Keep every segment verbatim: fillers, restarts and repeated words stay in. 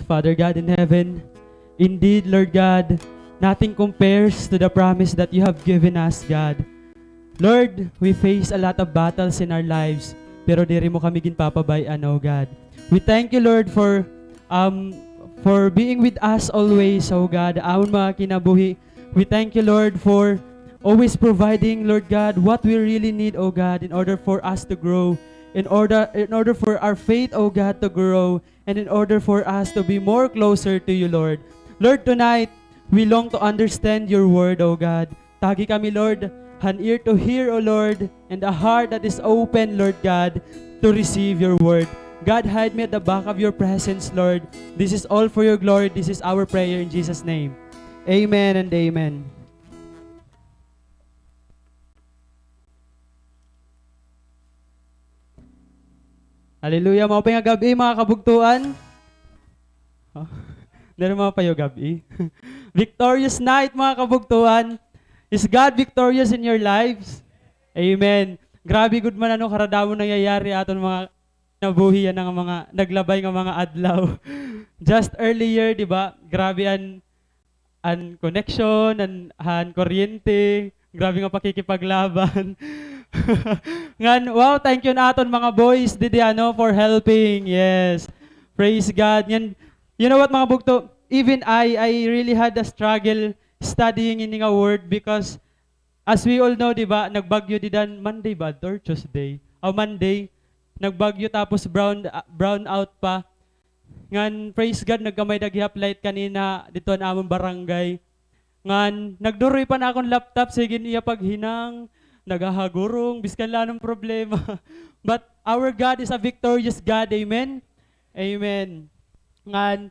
Father God in heaven, indeed, Lord God, nothing compares to the promise that you have given us, God. Lord, we face a lot of battles in our lives, pero diri mo kami ginpapabay-an, O God. We thank you, Lord, for, um, for being with us always, O God. Amon mga kinabuhi, we thank you, Lord, for always providing, Lord God, what we really need, O God, in order for us to grow, in order, in order for our faith, O God, to grow, and in order for us to be more closer to you, Lord. Lord, tonight, we long to understand your word, O God. Tagi kami, Lord, han ear to hear, O Lord, and a heart that is open, Lord God, to receive your word. God, hide me at the back of your presence, Lord. This is all for your glory. This is our prayer in Jesus' name. Amen and amen. Hallelujah. Maupay nga gab-i, mga kabugtoan. Oh, diri maupay nga gab-i. Victorious night, mga kabugtoan. Is God victorious in your lives? Amen. Grabe gud man, ano, karadamo nangyayari aton mga kinabuhi yana nga mga naglabay nga mga adlaw. Just earlier, di ba? Grabe an an connection, an, han kuryente, grabe nga pakikipaglaban. Ngan, wow, thank you han aton mga boys didi, ano, for helping. Yes. Praise God. Ngan, you know what, mga bugto? Even I, I really had a struggle studying ini nga word because as we all know, di ba, nagbagyo dida han Monday ba or Tuesday? O, Monday. Nagbagyo tapos brown, ah, brown out pa. Ngan, praise God, nagkamay-ada gihap light kanina didto han amon barangay. Ngan, nagduroy pa an akon laptop, sige an iya paghinang, nagahagurong, biskan la ano an problema. But our God is a victorious God, amen? Amen. Ngan,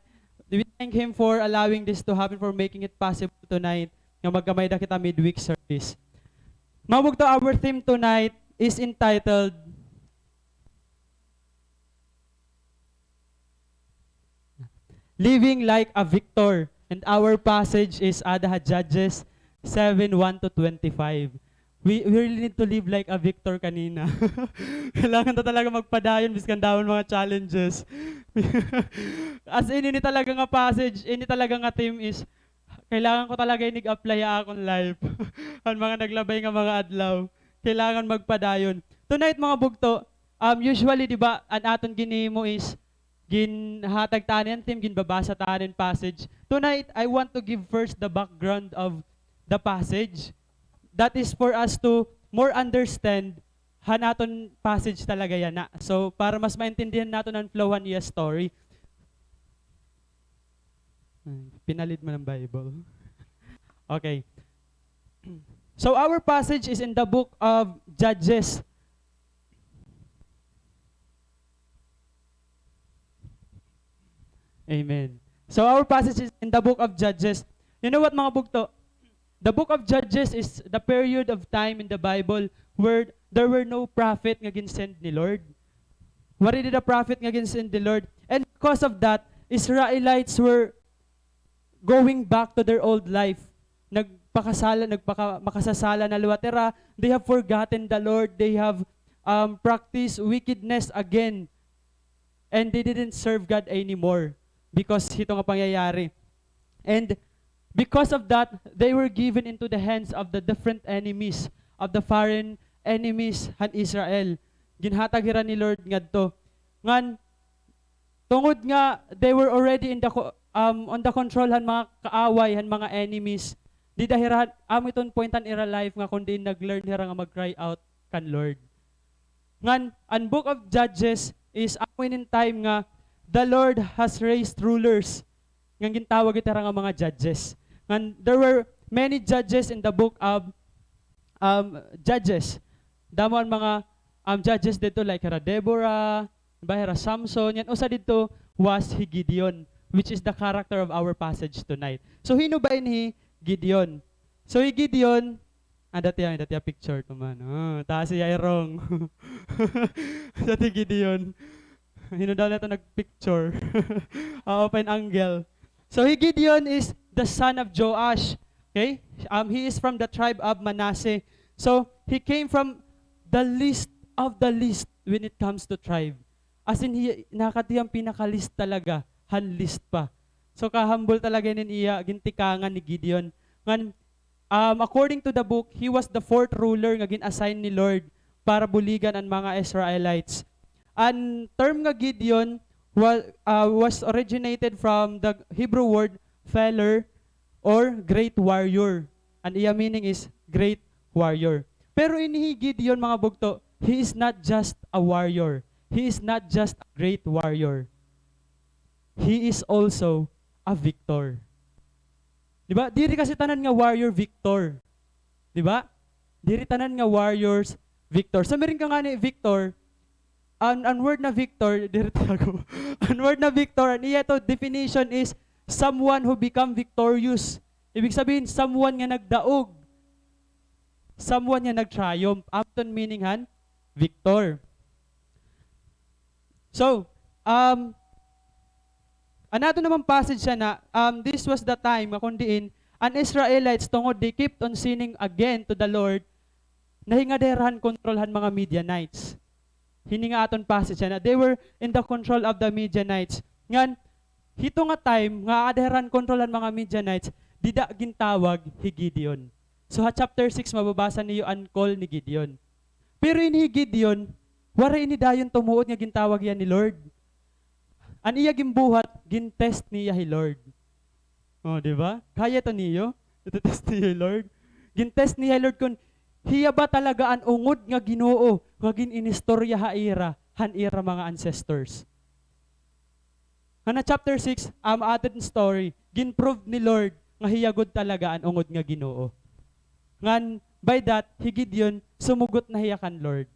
we thank Him for allowing this to happen, for making it possible tonight nga magkamay-ada kita midweek service. Mga bugto, our theme tonight is entitled Living like a victor. And our passage is ada ha Judges seven, one to twenty-five. We, we really need to live like a victor kanina. Kailangan ta talaga magpadayon biskan damo an mga challenges. As in, ini talaga nga passage, ini talaga nga theme is, kailangan ko talaga ini ig-apply ha akon life. An mga naglabay nga mga adlaw, kailangan magpadayon. Tonight, mga bugto, um, usually, di ba, an aton ginhimo is ginhatag ta an theme, ginbabasa ta an passage. Tonight, I want to give first the background of the passage. That is for us to more understand han aton passage talaga yana. So, para mas maintindihan naton an flow han iya story. Ay, pinalid man an Bible. Okay. So, our passage is in the book of Judges. Amen. So, our passage is in the book of Judges. You know what, mga bugto? The book of Judges is the period of time in the Bible where there were no prophet nga ginsend ni Lord. Waray dida prophet nga ginsend ni Lord. And because of that, Israelites were going back to their old life. Nagpakasala, nagpaka-, makasasala na liwat hira. They have forgotten the Lord. They have, um, practiced wickedness again. And they didn't serve God anymore because hito nga pangyayari. And because of that, they were given into the hands of the different enemies, of the foreign enemies han Israel. Ginhatag hira ni Lord ngadto. Ngan, tungod nga they were already in the co-, um, on the control han mga kaaway, han mga enemies, dida hira, amo iton point han ira life nga kon diin nag-learn hira nga mag-cry out kan Lord. Ngan, an book of Judges is amo ini an time nga the Lord has raised rulers. Ngan gintawag ito hira nga mga judges. Ngan, there were many judges in the book of, um, Judges. Damo an mga, um, judges didto, like hira Deborah, ba, hira Samson. Ngan usa didto was hi Gideon, which is the character of our passage tonight. So, hin-o ba ini hi Gideon? So, hi Gideon, ah, dati, ah, dati, ah, picture ko man. Oh, taas iya irong. Dati Gideon. Hin-o daw na ito nagpicture? Ah, open angle. So, hi Gideon is the son of Joash. Okay? Um, he is from the tribe of Manasseh. So, he came from the least of the least when it comes to tribe. As in, hi-, nakadto hiya han pinaka-least talaga. han list pa. So, ka-humble talaga ini iya gintikangan ni Gideon. Ngan, um, according to the book, he was the fourth ruler nga gin-assign ni Lord para buligan an mga Israelites. An term nga Gideon wa-, ah, was originated from the Hebrew word pheler or great warrior. An iya meaning is great warrior. Pero ini hi Gideon, mga bugto, he is not just a warrior. He is not just a great warrior. He is also a victor. Di ba? Diri kasi tanan nga warrior victor. Di ba? Diri tanan nga warriors victor. So, meron ka nga ni victor, an, an word na victor, diri tago. An word na victor, an iya to definition is someone who become victorious. Ibig sabihin, someone nga nagdaog. Someone nga nag-triumph. Amo iton meaning han victor. So, um, an aton naman passage yana, um, this was the time nga kon diin an Israelites, tungod they kept on sinning again to the Lord, nahingad hira han kontrol han mga Midianites. Hini nga aton passage yana, they were in the control of the Midianites. Ngan, hito nga time nga aada hira han kontrol han mga Midianites, dida gintawag hi Gideon. So, ha chapter six, mababasa niyo an call ni Gideon. Pero ini hi Gideon, waray ini dayon tumuod nga gintawag hiya ni Lord. An iya ginbuhat, gin-test niya hi Lord. O, di ba? Kaya ito niyo? Ito-test niyo hi Lord. Gin-test niya hi Lord kon hiya ba talaga an ungod nga Ginoo nga gin-inistorya ha ira, han ira mga ancestors. Ngan ha chapter six, um, aton story, gin-prove ni Lord nga hiya gud talaga an ungod nga Ginoo. Ngan by that, hi Gideon, sumugot na hiya kan Lord.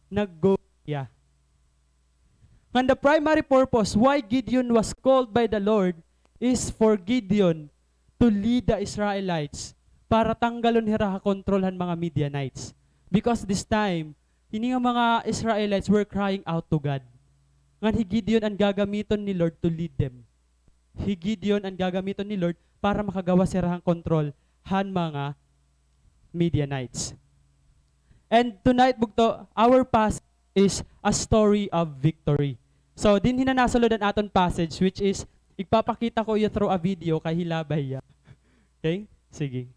Nag-go hiya. Ngan the primary purpose why Gideon was called by the Lord is for Gideon to lead the Israelites para tanggalon hira ha kontrol han mga Midianites. Because this time, ini nga mga Israelites were crying out to God. Ngan hi Gideon an gagamiton ni Lord to lead them. Hi Gideon an gagamiton ni Lord para makagawas hira han kontrol han mga Midianites. And tonight, bugto, our passage is a story of victory. So, dinhi na nasulod an aton passage, which is, igpapakita ko iyo through a video kay hilabay hiya. Okay? Sige.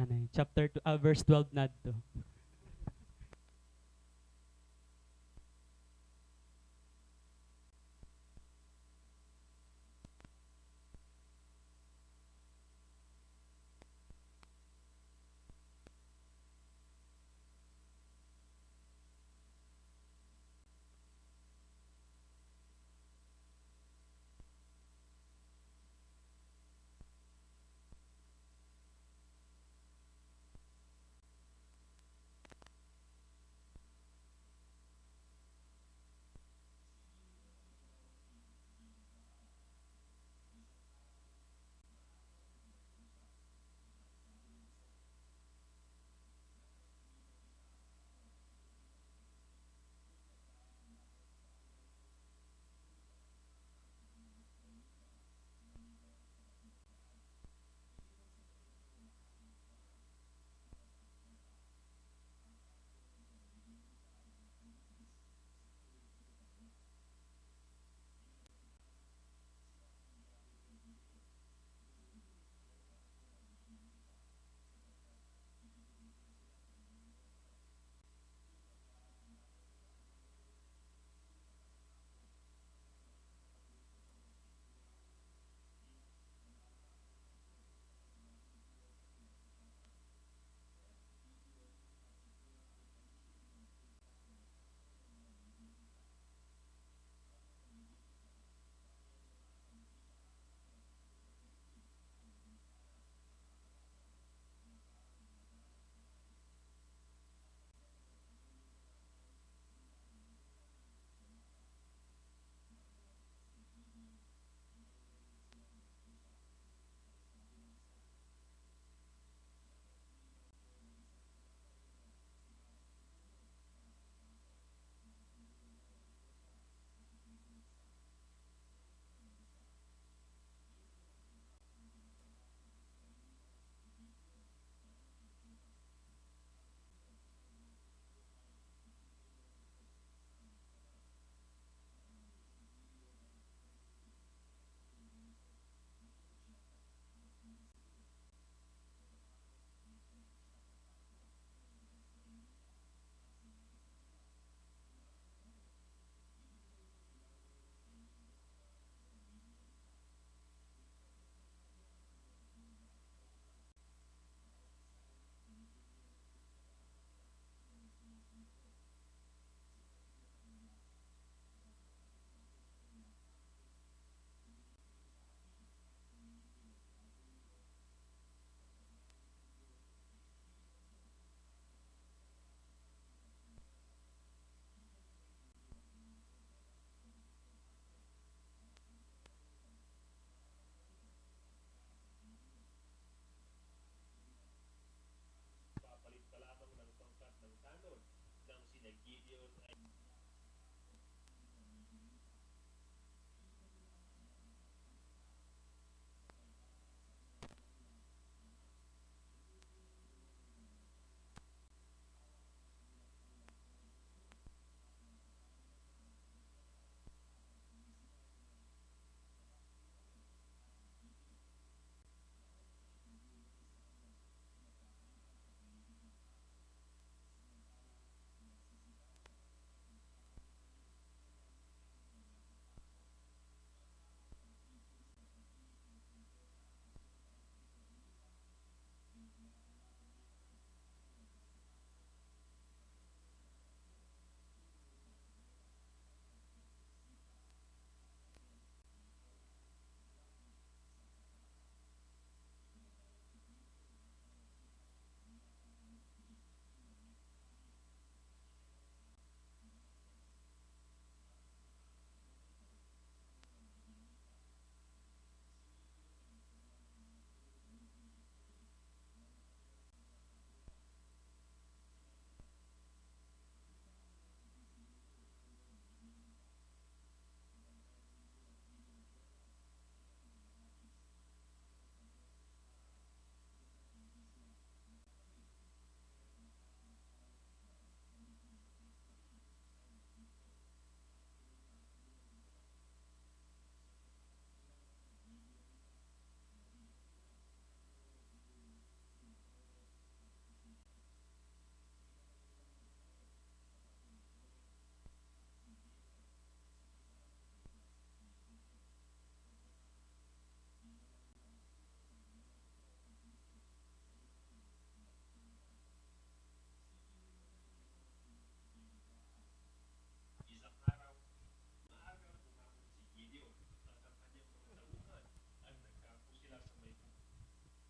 Anay, chapter two, ah, verse twelve na adto.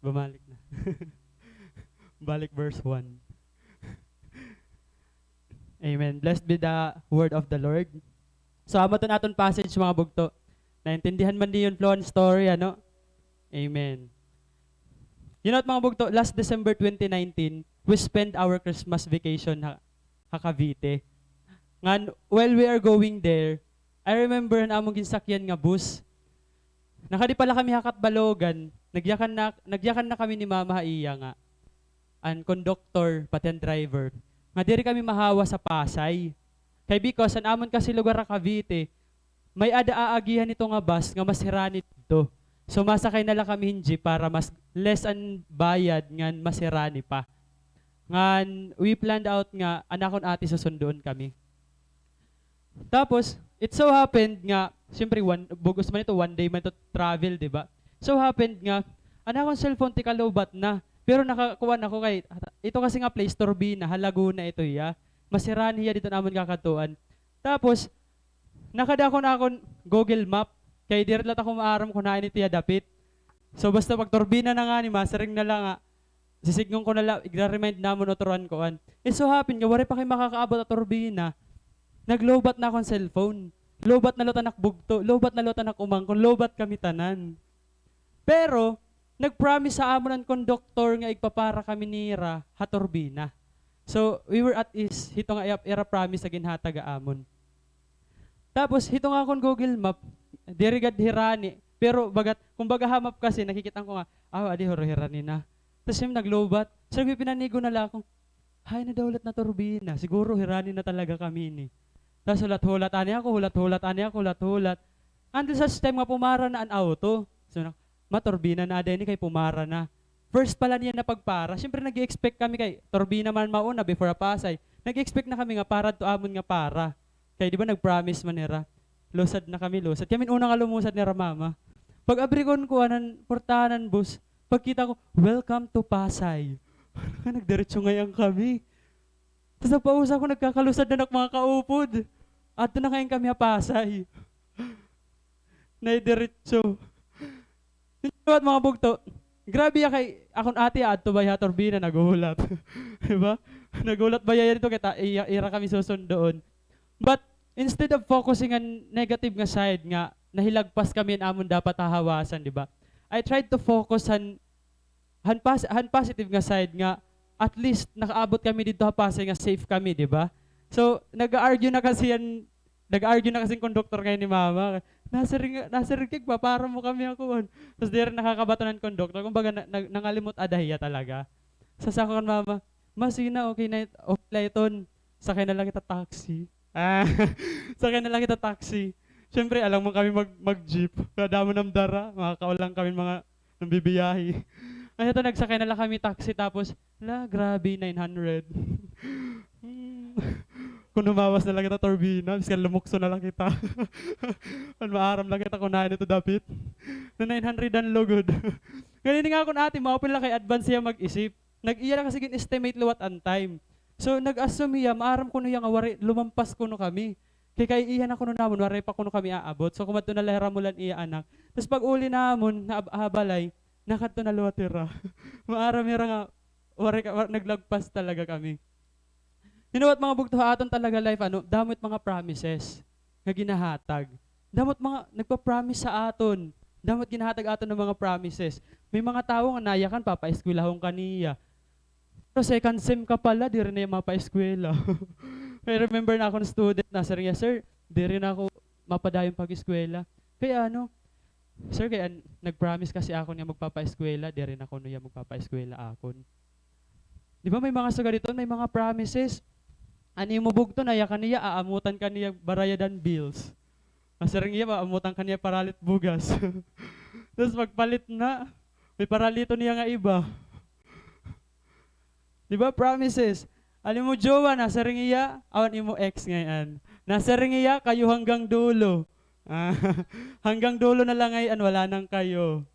Bumalik na. Balik verse one. Amen. Blessed be the word of the Lord. So, amo to an aton passage, mga bugto. Naintindihan man niyo an flow han story, ano? Amen. You know what, mga bugto, last December twenty nineteen, we spent our Christmas vacation ha, ha Cavite. Ngan, while we are going there, I remember an amon ginsakyan nga bus. Nakadi pa la kami ha Catbalogan, nagyakan na, nagyakan na kami ni Mama ha iya nga an konduktor, pati an driver, nga diri kami mahawas ha Pasay. Kay because an amon kasi lugar ha Cavite, may-ada aagihan hito nga bus nga mas hirani didto. So, masakay na la kami hin jeep para mas less an bayad ngan mas hirani pa. Ngan, we planned out nga an akon ate susunduon kami. Tapos, it so happened nga, siyempre, one, bug-os man ito, one day man ito travel, di ba? So happened nga, an akon cellphone, tika-lowbat na. Pero nakakuan ako kay, ito kasi nga place, Turbina, ha Laguna ito hiya. Mas hirani hiya didto ha amon kakadtuan. Tapos, nakadi ako han akon Google Map, kay diri la ako maaram kon hain ito hiya dapit. So, basta pag Turbina na ngani, masiring na la nga, sisidngon ko na la, igra-remind namon utro an kuan. It so happen nga, waray pa kami makakaabot ha Turbina. Nag-lowbat na akon cellphone. Lowbat na liwat an ak bugto. Lowbat na liwat an ak umangkon. Lowbat kami tanan. Pero, nag-promise ha amon an konduktor nga igpapara kami nira ha Turbina. So, we were at ease. Hito nga iya, ira promise nga ginhatag ha amon. Tapos, hito nga akon Google Map, diri gad hirani. Pero bagat, kumbaga ha map kasi, nakikita ko nga, ah, adi, huro hirani na. Tapos siya nag-lowbat. So, nagpipinanigo na la ako, hain na daw liwat na Turbina. Siguro hirani na talaga kami ini. Tapos hulat-hulat, ani ako, hulat-hulat, ani ako, hulat-hulat. Until such time nga pumara na an auto. So, na, ma, Turbina na ada ini kay pumara na. First pa la niya na pagpara. Siyempre, nag-i-expect kami kay Turbina man mauna before ha Pasay. Nag-i-expect na kami nga para adto amon nga para. Kay di ba nag-promise man hira. Lusad na kami, lusad. Kami an una nga lumusad nira mama. Pag-abri ko an kuan, an portahan han bus, pagkita ko, "Welcome to Pasay." Nagdiretso ngay-an kami. Tapos pausa ko, nagkakalusad na an ak mga kaupod. Adto na ngay-an kami ha Pasay. Naidiretso. You know what, mga bugto? Grabe ya kay akon ate, adto ba ya ha Turbina, naghuhulat. Di ba? Naghuhulat ba ya didto kay ta-, iya, ira kami susundoon. But instead of focusing on negative nga side nga nahilagpas kami an amon dapat hahawasan, di ba? I tried to focus han, han pos-, han positive nga side nga at least nakaabot kami didto ha Pasay nga safe kami, di ba? So, nag-argue na kasi an nag-argue na kasi an konduktor ngay-an ni mama. Nasiring, nasiring ka, igpapara mo kami ha kuan. Tapos diri nakakabaton an konduktor. Kumbaga, na, na, nangalimot ada hiya talaga. Sa, sa kuan, mama, "Ma, sige na, okay na, okay la iton. Sakay na la kita taxi." Ah, sakay na la kita taxi. Siyempre, alangan man kami mag, mag-jeep. Kay damo nam dara, makakaon lang kami mga nambibiyahe. Ay, ito, nagsakay na la kami taxi, tapos, la, grabe, nine hundred. Hmm. Kon humawas na la kita Turbina, bisan lumukso na la kita. Kon maaram la kita kon hain ito dapit. Na nine hundred an lugod. Ngan ini nga akon ate, maupay la kay advance hiya mag-isip. Nag-iya la kasi gin-estimate liwat an time. So, nag-assume hiya, maaram kuno hiya nga waray, lumampas kuno kami. Kay kaiihan na kuno namon, waray pa kuno kami aabot. So, kumadto na la hira mula han iya anak. Tas pag-uli namon, ha, ha balay, nakadto na liwat hira. Maaram hira nga, waray ka, wa-, naglagpas talaga kami. You know what, mga bugto, ha aton talaga life, ano, damo it mga promises nga ginahatag. Damo it mga nagpa-promise sa aton. Damo it ginahatag aton nga mga promises. May mga tawo nga nayakan, papa-eskwelahon ka niya. Pero second sem ka pa la, diri na hiya mapa-eskwela. I remember an akon student, nasiring hiya, "Sir, diri na ako mapadayon pag-eskwela." Kay ano, "Sir, kay an, nag-promise kasi akon nga magpapa-eskwela, diri na kuno hiya magpapa-eskwela akon." Di ba may mga sugad hiton, may mga promises. An imo bugto, nayakan niya, aamutan ka niya barayad han bills. Nasiring hiya, aamutan ka niya paralit bugas. Tapos pagpalit na, may paralito niya nga iba. Di ba? Promises. An imo jowa, nasiring hiya, aw, an imo ex ngay-an. Nasiring hiya, kayo hanggang dulo. Ah, hanggang dulo na la ngay-an, wala nang kayo.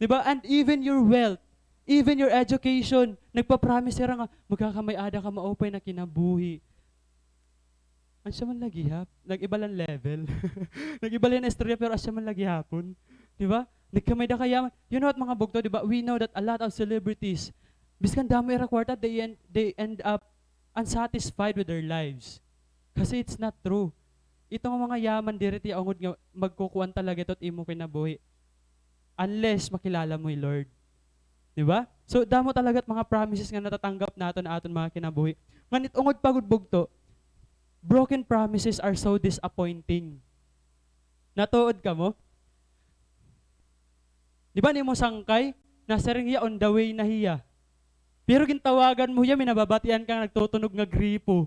Di ba? And even your wealth, even your education, nagpa-promise hira nga, magkakamay-ada ka maupay na kinabuhi. Asya man la gihap-, nag-iba la an level. Nag-iba la an istorya, pero asya man la gihapon. Di ba? Nagkamay-ada ka yaman. You know what, mga bugto, di ba? We know that a lot of celebrities, biskan damo ira kwarta, they end, they end up unsatisfied with their lives. Kasi it's not true. Ito nga mga yaman, diri it iya ungod nga magkukuan talaga ito it imo kinabuhi. Unless makilala mo hi Lord. Di ba? So, damo talaga it mga promises nga natatanggap naton ha aton mga kinabuhi. Ngan it ungod pa gud, bugto, broken promises are so disappointing. Natuod kamo? Di ba an imo sangkay, nasiring hiya, on the way na hiya. Pero gintawagan mo hiya, may nababatian ka nga nagtutunog nga gripo.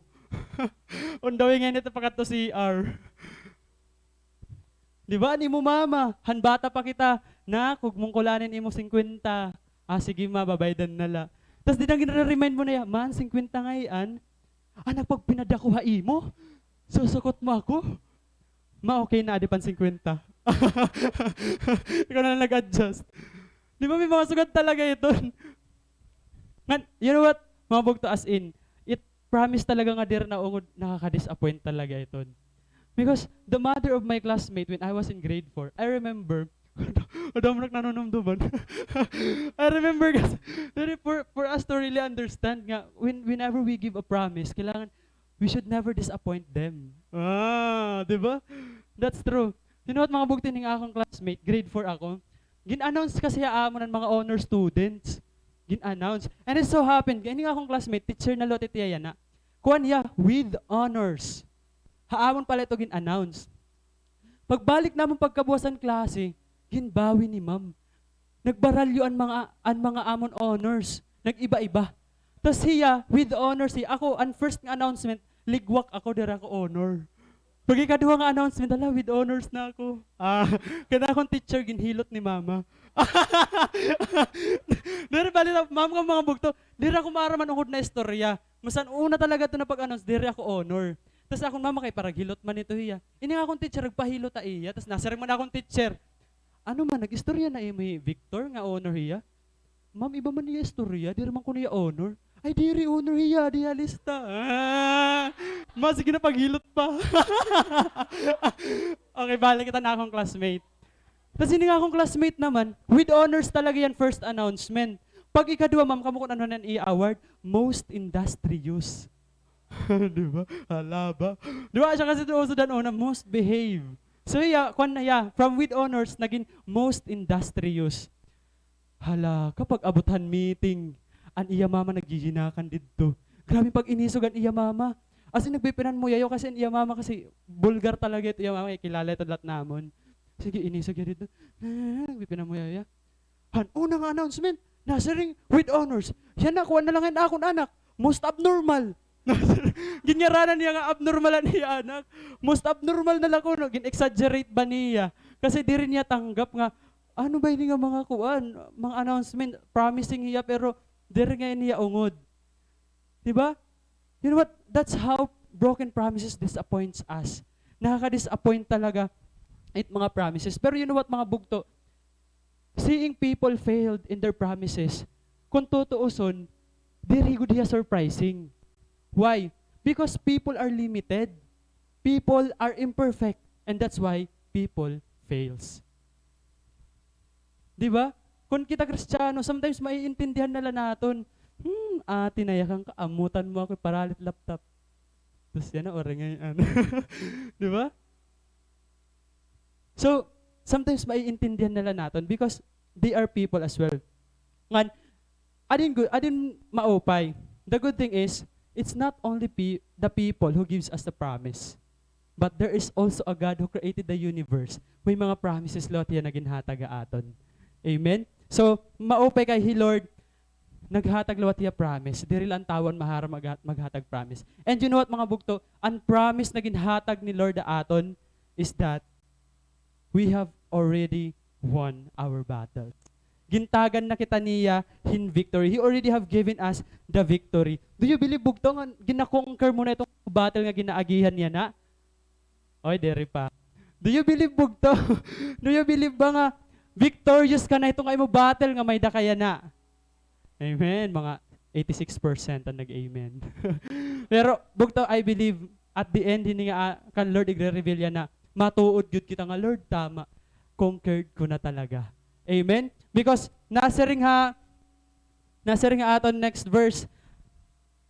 On the way ngay-an ito pakadto C R. Di ba, an imo mama, han bata pa kita, "Nak, huwag mong kulangan an imo singkwenta." "Ah, sige ma, babaydan na la." Tas dida ginre-remind mo na hiya, "Ma, an singkwenta ngay-an." "Anak, pag pinadako ha imo, susukot mo ako?" "Ma, okay na, adi pa an singkwenta." Ikaw na lang nag-adjust. Di ba, may mga sugad talaga iton. Ngan, you know what? Mga bugto, as in, it promise talaga nga diri naungod, nakaka-disappoint talaga iton. Because the mother of my classmate when I was in grade four, I remember, madamo na ak nanunumduman. I remember kasi, diri, for, for us to really understand nga, when, whenever we give a promise, kailangan we should never disappoint them. Ah, di ba? That's true. You know what, mga bugto, ining akon classmate, grade four ako, gin-announce kasi ha amon an mga honor students. Gin-announce. And it so happened, ining akon classmate, teacher na liwat it iya yana. Kuan hiya, with honors. Ha amon pala ito gin-announce. Pagbalik namon pagkabuwas han klase, ginbawi ni ma'am. Nagbaralyo an mga, an mga amon honors. Nag-iba-iba. Tas hiya, with honors hiya. Ako, an first nga announcement, ligwak ako, diri ako honor. Pag ikaduha nga announcement, hala, with honors na ako. Ah, kay an akon teacher, ginhilot ni mama. Diri, bali na, ma'am, kamo mga bugto, diri ako maaram han ungod na istorya. Basta an una talaga ito na pag-announce, diri ako honor. Tas akon mama kay paraghilot man ito hiya. Ini nga akon teacher, nagpahilot ha iya. Tas nasiring man akon teacher, "Ano man, nag-istorya na imo hi Victor nga honor hiya?" "Ma'am, iba man iya istorya, diri man kuno hiya honor." "Ay, diri honor hiya, adi ha lista." Ah, ma, sige na, paghilot pa. Okay, balik kita na akon classmate. Tas ini nga akon classmate naman, with honors talaga hiya han first announcement. Pag ikaduha, ma'am, kamo kun ano an iya award, most industrious. Di ba? Hala ba? Di ba? Siya kasi ito uso dan una, most behave. So, hiya, kuan na hiya, from with honors, naging most industrious. Hala, kapag abot han meeting, an iya mama nagjijinakan didto. Grabe pag-inisog an iya mama. As in, nagpipinan mo yayo kasi an iya mama kasi bulgar talaga ito iya mama, eh, kilala ito lahat namon. Sige, inisog hiya didto. Nagpipinan mo yayo. Han una nga announcement, nasiring, with honors. Yana, kuan na la ngay-an akon anak. Most abnormal. Ginngaranan niya nga abnormal an iya anak. Most abnormal na la kuno, gin-exaggerate ba niya? Kasi diri niya tanggap nga, ano ba ini nga mga kuan, mga announcement, promising hiya, pero diri ngay-an iya ungod. Di ba? You know what? That's how broken promises disappoints us. Nakaka-disappoint talaga it mga promises. Pero you know what, mga bugto? Seeing people failed in their promises, kun tutuuson, diri gud hiya surprising. Why? Because people are limited. People are imperfect. And that's why people fails. Di ba? Kun kita Kristiyano, sometimes maiintindihan na la naton, "Hmm, ate, nayakan ka, amutan mo ako, paralit laptop." Tas yana, oray ngay-an. Di ba? So, sometimes maiintindihan na la naton because they are people as well. Ngan, adin gu-, adin maupay. The good thing is, it's not only pe-, the people who gives us the promise, but there is also a God who created the universe. May mga promises liwat hiya na ginhatag ha aton. Amen? So, maupay kay hi Lord, naghatag liwat hiya promise. Diri la an tawo an maharang magha-, maghatag promise. And you know what, mga bugto? An promise na ginhatag ni Lord ha aton is that we have already won our battle. Gintagan na kita niya hin victory. He already have given us the victory. Do you believe, bugto, nga gina-conquer mo na iton battle nga ginaagihan yana? Oy, diri pa. Do you believe, bugto? Do you believe ba nga victorious ka na hiton imo battle nga may-ada ka yana? Amen. Mga eighty-six percent an nag-amen. Pero, bugto, I believe, at the end, hini nga, ah, kan Lord igre-reveal yana, matuod gyud kita nga, "Lord, tama. Conquered ko na talaga." Amen? Because nasiring ha, nasiring ha aton next verse,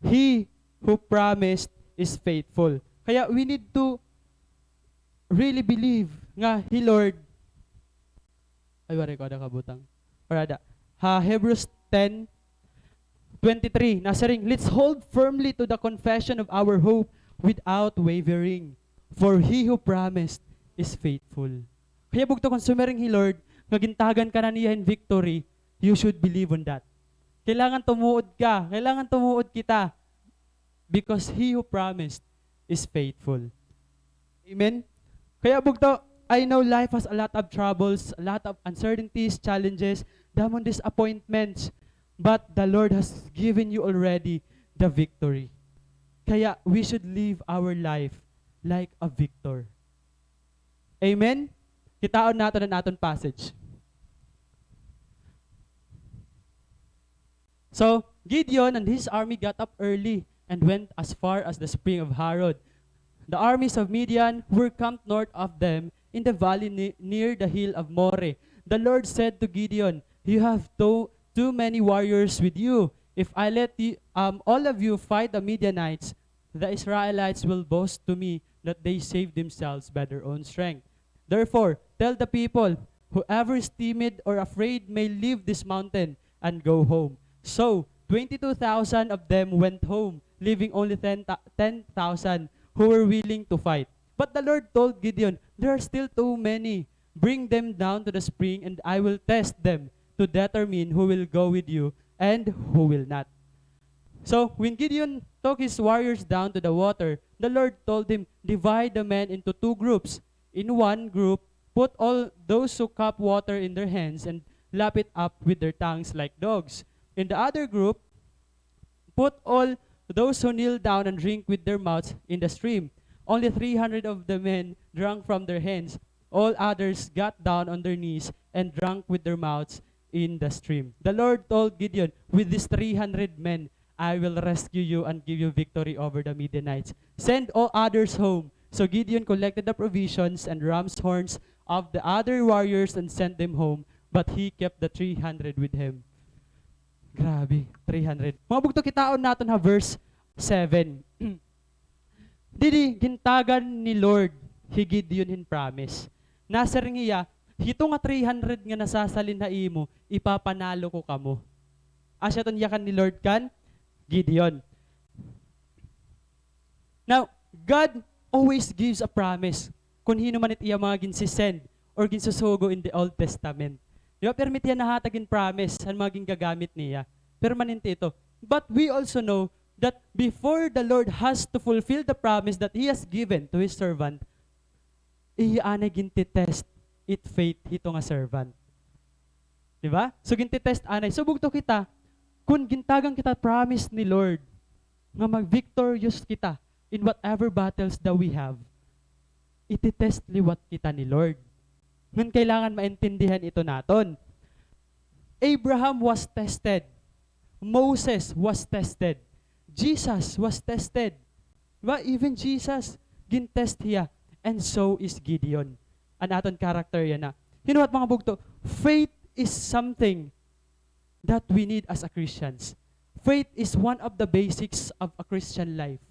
"He who promised is faithful." Kaya we need to really believe nga hi Lord, ay, waray ko ada kabutang. Or ada. Ha Hebrews ten twenty-three, nasiring, "Let's hold firmly to the confession of our hope without wavering, for he who promised is faithful." Kaya bugto, kon sumiring hi Lord nga gintagan ka na niya hin victory, you should believe on that. Kailangan tumuod ka. Kailangan tumuod kita. Because he who promised is faithful. Amen? Kaya bugto, I know life has a lot of troubles, a lot of uncertainties, challenges, damon disappointments, but the Lord has given you already the victory. Kaya we should live our life like a victor. Amen? Kitaon naton an aton passage. So Gideon and his army got up early and went as far as the spring of Harod. The armies of Midian were camped north of them in the valley ne-, near the hill of Moreh. The Lord said to Gideon, "You have too, too many warriors with you. If I let you, um, all of you fight the Midianites, the Israelites will boast to me that they saved themselves by their own strength. Therefore, tell the people, 'Whoever is timid or afraid may leave this mountain and go home.'" So twenty-two thousand of them went home, leaving only ten, ten thousand who were willing to fight. But the Lord told Gideon, "There are still too many. Bring them down to the spring, and I will test them to determine who will go with you and who will not." So when Gideon took his warriors down to the water, the Lord told him, "Divide the men into two groups. In one group, put all those who cup water in their hands and lap it up with their tongues like dogs. In the other group, put all those who kneel down and drink with their mouths in the stream." Only three hundred of the men drank from their hands. All others got down on their knees and drank with their mouths in the stream. The Lord told Gideon, "With these three hundred men, I will rescue you and give you victory over the Midianites. Send all others home." So Gideon collected the provisions and ram's horns of the other warriors and sent them home, but he kept the three hundred with him. Grabe, three hundred. Mga bugto, kitaon naton ha verse seven. Didi, gintagan ni Lord hi Gideon hin promise. Nasiring hiya, "Hito nga three hundred nga nasasalin ha imo, ipapanalo ko kamo." Asya iton yakan ni Lord kan Gideon. Now, God always gives a promise kon hin-o man it iya mga ginsisend or ginsusugo in the Old Testament. Di ba? Pirmi it iya nahatag hin promise han mga gingagamit niya. Permanente ito. But we also know that before the Lord has to fulfill the promise that He has given to His servant, iya anay gintitest it faith hito nga servant. Di ba? So, gintitest anay. So, bugto kita, kon gintagan kita promise ni Lord nga mag-victorious kita in whatever battles that we have, ititest liwat kita ni Lord. Ngan kailangan maintindihan ito naton. Abraham was tested. Moses was tested. Jesus was tested. Di ba? Even Jesus, gintest hiya. And so is Gideon. An aton character yana. You know what, mga bugto? Faith is something that we need as a Christians. Faith is one of the basics of a Christian life.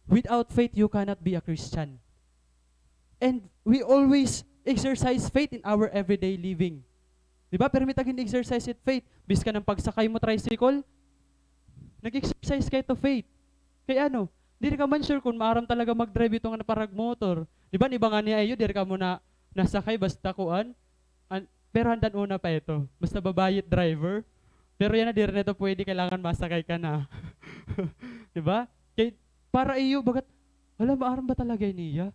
Without faith, you cannot be a Christian. And we always exercise faith in our everyday living. Di ba? Pirmi it gin-exercise it faith. Biskan an pagsakay mo tricycle, nag-exercise ka hito faith. Kay ano, diri ka man sure kon maaram talaga mag-drive ito nga paragmotor. Di ba, an iba ngani ha iyo, diri kamo na nasakay basta kuan. An-, pero han dan una pa ito, basta babaye it driver. Pero yana, diri na ito pwede, kailangan masakay ka na. Di ba? Kay, para iyo, bagat, hala, maaram ba talaga ini iya?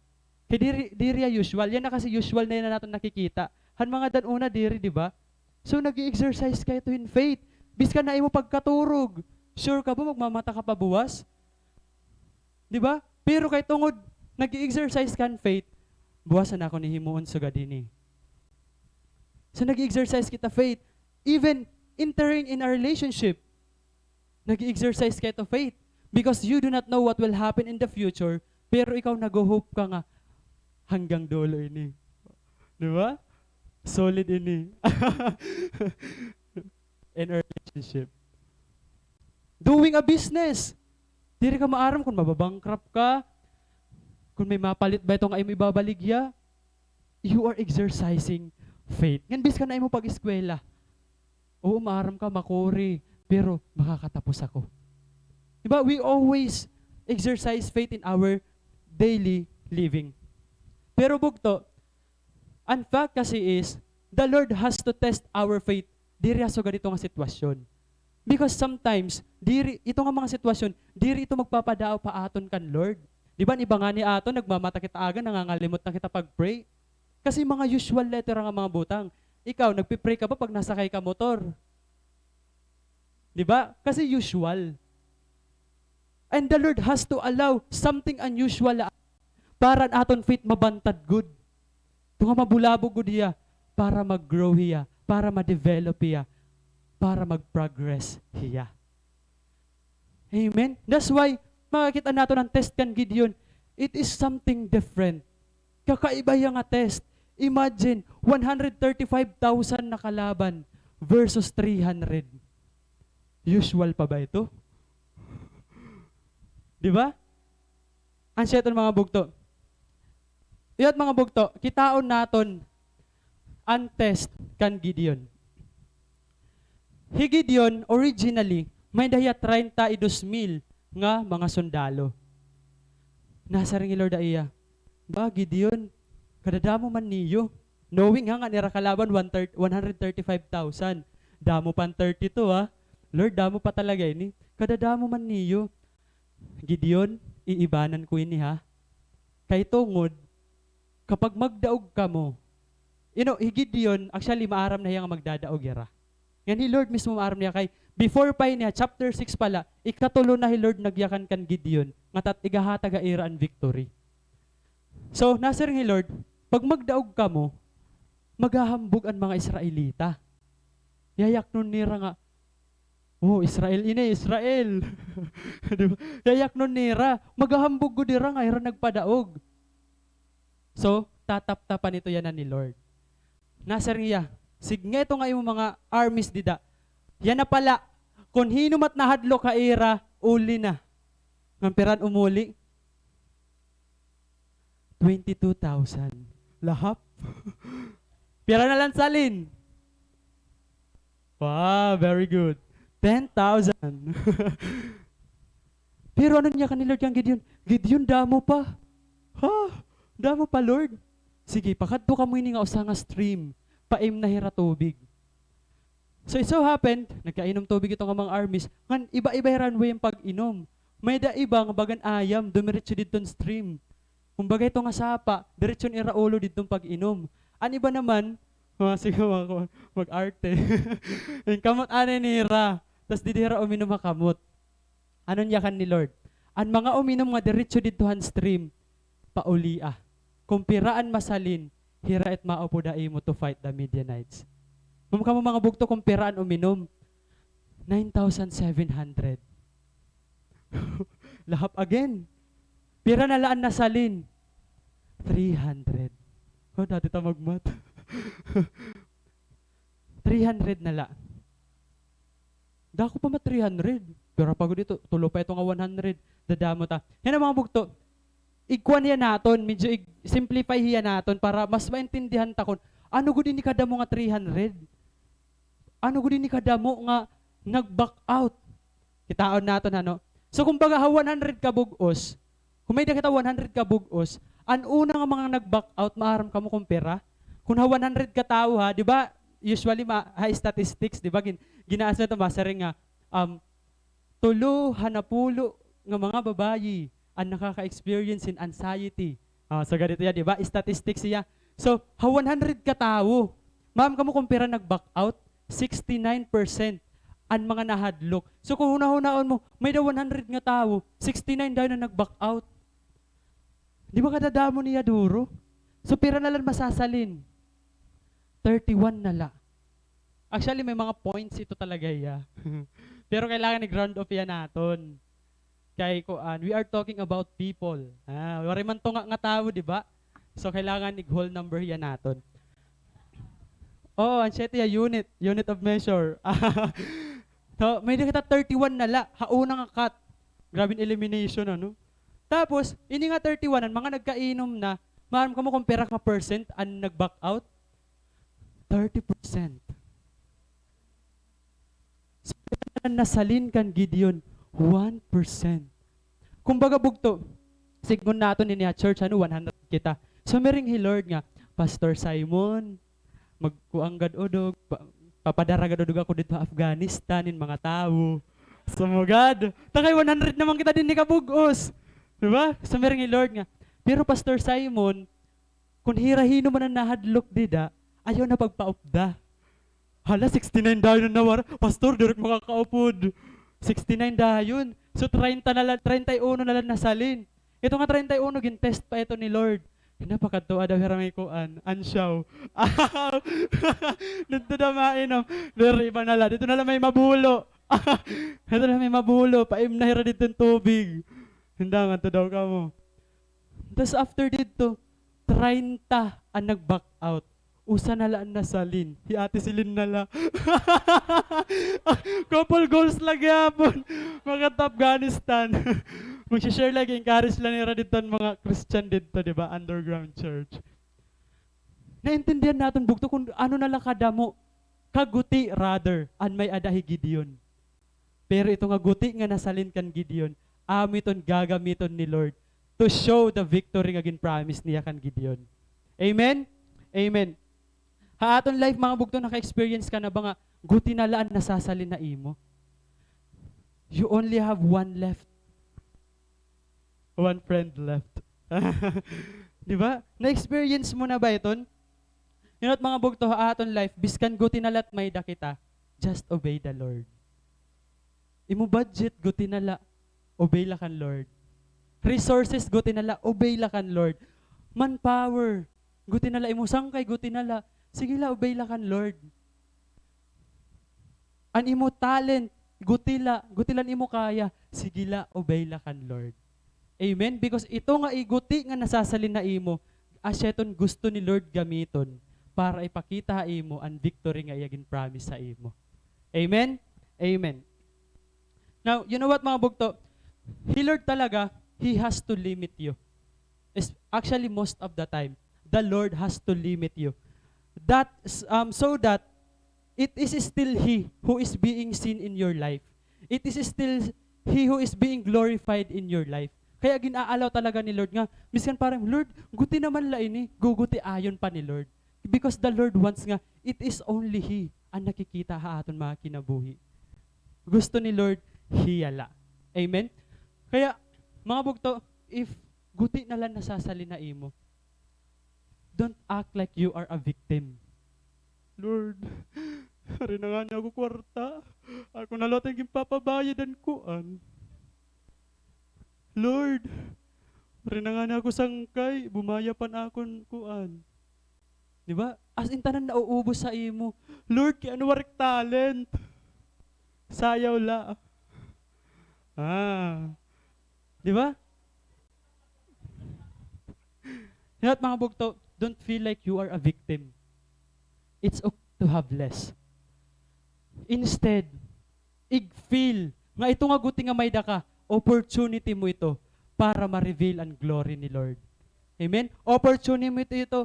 Kay diri, diri iya usual. Yana kasi usual na yana naton nakikita. Han mga dan una, diri, di ba? So, nag-i-exercise ka hito hin faith. Biskan ha imo pagkaturog, sure ka ba magmamata ka pa buwas? Di ba? Pero kay tungod nag-i-exercise ka hin faith, buwas na ako ni himuon sugad hini. So, nag-i-exercise kita faith. Even entering in a relationship, nag-i-exercise ka hito faith. Because you do not know what will happen in the future, pero ikaw nagho-hope ka nga, "Hanggang dulo ini." Di ba? Solid ini. In a relationship. Doing a business. Diri ka maaram kon mababankrupt ka, kon may mapalit ba ito nga imo ibabaligya. You are exercising faith. Ngan bisan na imo pag-eskwela. Oo, maaram ka, makuri, pero makakatapos ako. Di ba? We always exercise faith in our daily living. Pero bugto, an fact kasi is, the Lord has to test our faith diri ha sugad ito nga sitwasyon. Because sometimes, diri, ito nga mga sitwasyon, diri ito magpapadako pa aton kan Lord. Di ba, an iba ngani aton, nagmamata kita aga, nangangalimot na kita pag-pray. Kasi mga usual letter nga mga butang. Ikaw, nagpi-pray ka ba pag nasakay ka motor? Di ba? Kasi usual. And the Lord has to allow something unusual para an aton faith mabantad gud. Ito nga mabulabog gud hiya para mag-grow hiya, para ma-develop hiya, para mag-progress hiya. Amen? That's why, makakita naton an test kan Gideon. It is something different. Kakaiba hiya nga test. Imagine, one hundred thirty-five thousand na kalaban versus three hundred. Usual pa ba ito? Di ba? An siya iton mga bugto. Iyot mga bugto, kitaon naton an test kan Gideon. Hi Gideon, originally, may-ada hiya treinta y dos mil nga mga sundalo. Nasiring hi Lord ha iya, "Ba, Gideon, kadadamo man niyo." Knowing ha, nga an ira kalaban, one thirty, one hundred thirty-five thousand. Damo pa an thirty-two, ha? Lord, damo pa talaga ini. "Kadadamo man niyo." Gideon, iibanan ko ini, ha. Kay tungod, kapag magdaog kamo, you know, hi Gideon, actually, maaram na hiya nga magdadaog hira. Ngan hi Lord mismo maaram niya kay, before pa ini, ha, chapter six pa la, ikatulo na hi Lord nagyakan kan Gideon, nga tat-, igahatag ha ira an victory. So, nasiring hi Lord, pag magdaog kamo, maghahambog an mga Israelita. Yayaknon nira nga, "Oh, Israel ini, Israel." Di ba? Yayaknon nira. Maghahambog gud hira nga hira nagpadaog. So, tataptapan ito yana ni Lord. Nasiring hiya, "Sidnga ito nga imo mga armies dida. Yana pa la, kon hin-o man it nahadlok ha ira, uli na." Ngan pira an umuli? Twenty-two thousand. Lahap. Pira na la an salin? Wow, very good. Ten thousand. Pero ano an yakan ni Lord kan Gideon? "Gideon, damo pa." "Ha? Damo pa, Lord?" "Sige, pakadto kamo hini nga usa nga stream, paimna hira tubig." So, it so happened, nagkainom tubig ito nga mga armies, ngan iba-iba hira an way hin pag-inom. May-ada iba nga bagan ayam, dumiretso didto han stream. Kumbaga ito nga sapa, diretso an ira ulo didto hin pag-inom. An iba naman, mga sige, mga kuan, mag-arte. An kamot anay nira, tas didi hira uminom ha kamot. Ano an yakan ni Lord? An mga uminom nga diretso didto han stream, paulia. Kon pira an masalin, hira it maupod ha imo to fight the Midianites. Ma'am, kamo mga bugto, kon pira an uminom? Nine thousand seven hundred. Lahap again. Pira na la an nasalin? Three hundred. Oh, dati ta magmat. Three hundred na la. Dako pa man three hundred. Pira pa gud ito, tulo pa ito nga one hundred. Dadamo ta. Yana mga bugto, igkuan hiya naton, medyo ig-simplify hiya naton para mas maintindihan ta kon ano gud ini kadamo nga three hundred. Ano gud ini kadamo nga nag-back out. Kitaon naton, ano? So, kumbaga, ha one hundred ka bug-os, kon may-ada kita one hundred ka bug-os, an una nga mga nag-back out, maaram kamo kon pira? Kon ha one hundred ka tawo, ha, di ba, usually, ma-, ha statistics, di ba, gin-, gin-aas na ito, masiring nga, um, tulo ha napulo nga mga babayi an nakaka-experience hin anxiety. Ah, so, ganito yan, di ba? Statistics siya. So, ha one hundred ka tawo, maaram kamo kon pira nag-back out? Sixty-nine percent an mga nahadlok. So, kon hunahunaon mo, may-ada one hundred nga tawo, sixty-nine dayon an nag-back out. Di ba kadadamo niya duro? So, pira na la an masasalin? Thirty-one na la. Actually, may mga points ito talaga hiya. Pero kailangan i-ground off hiya naton. Kay kuan, we are talking about people. Ah, waray man tunga nga tawo, di ba? So, kailangan ig-whole number hiya naton. Oo, an siyete ya unit, unit of measure. So, may-ada kita thirty-one na la, ha una nga cut. Grabe an elimination, ano? Tapos, ini nga thirty-one, an mga nagkainom na, maaram kamo kon pira ka percent an nag-back out? Thirty percent. So, an nasalin kan Gideon, one percent. Kumbaga, bugto, sidngon naton ini ha church, ano, one hundred kita. So, miring hi Lord nga, "Pastor Simon, magkuan gad udog, pa-, papadara gad udog ako didto ha Afghanistan hin mga tawo." Sumugad. Ta kay one hundred naman kita dinhi kabug-os. Di ba? So, miring hi Lord nga, "Pero, Pastor Simon, kon hira-hino man an nahadlok dida, ayaw na pagpaupda." Hala, sixty-nine dayon an nawara. "Pastor, diri ak makakaupod." Sixty-nine dayon. So, treinta na la, treinta y uno na la an nasalin. Ito nga treinta y uno, gin-test pa ito ni Lord. Napakadto, ah, daw hira may kuan, ansyaw. Didto daw mainom. Pero iba na la. Didto na la may mabulo. Didto na la may mabulo. Paimna hira didto hin tubig. Hinda ngadto daw kamo. Tas after didto, treinta an nag-back out. Usa na la an nasalin. Hi Ate Celine na la. Couple goals la gihapon. Makadto Afghanistan. Magsi-share lagi, encourage la nira didto an mga Christian didto, di ba? Underground church. Naintindihan naton bugto kon ano na la kadamo, kaguti, rather, an may-ada hi Gideon. Pero ito nga guti nga nasalin kan Gideon, amo iton gagamiton ni Lord to show the victory nga gin-promise niya kan Gideon. Amen? Amen. Ha aton life, mga bugto, naka-experience ka na ba nga guti na la an nasasalin ha imo? You only have one left. One friend left. Di ba? Na-experience mo na ba iton? You know what, mga bugto, ha aton life, biskan guti na la it may-ada kita, just obey the Lord. Imo budget, guti na la, obey la kan Lord. Resources, guti na la, obey la kan Lord. Manpower, guti na la, imo sangkay, guti na la, sige la, obey la kan Lord. An imo talent, guti la, guti la an imo kaya, sige la, obey la kan Lord. Amen? Because ito nga iguti nga nasasalin ha imo, asya iton gusto ni Lord gamiton para ipakita ha imo an victory nga iya gin-promise ha imo. Amen? Amen. Now, you know what, mga bugto? Hi Lord talaga, He has to limit you. Is actually, most of the time, the Lord has to limit you. That, um, so that it is still He who is being seen in your life. It is still He who is being glorified in your life. Kaya gin-a-allow talaga ni Lord nga, miskan parang, "Lord, guti naman la ini," gugutiayon pa ni Lord. Because the Lord wants nga, it is only He an nakikita ha aton mga kinabuhi. Gusto ni Lord, hiya la. Amen? Kaya, mga bugto, if guti na la an nasasalin ha imo, don't act like you are a victim. "Lord, waray na ngani ako kwarta. Ako na liwat an ginpapabayad han kuan. Lord, waray na ngani ako sangkay, bumaya pa an akon kuan." Di ba? As in, tanan nauubos ha imo. "Lord, kay ano waray ak talent? Sayaw la." Ah. Di ba? You know what, mga bugto, don't feel like you are a victim. It's okay to have less. Instead, ig-feel nga ito nga guti nga may-ada ka, opportunity mo ito para ma-reveal an glory ni Lord. Amen? Opportunity mo ito, ito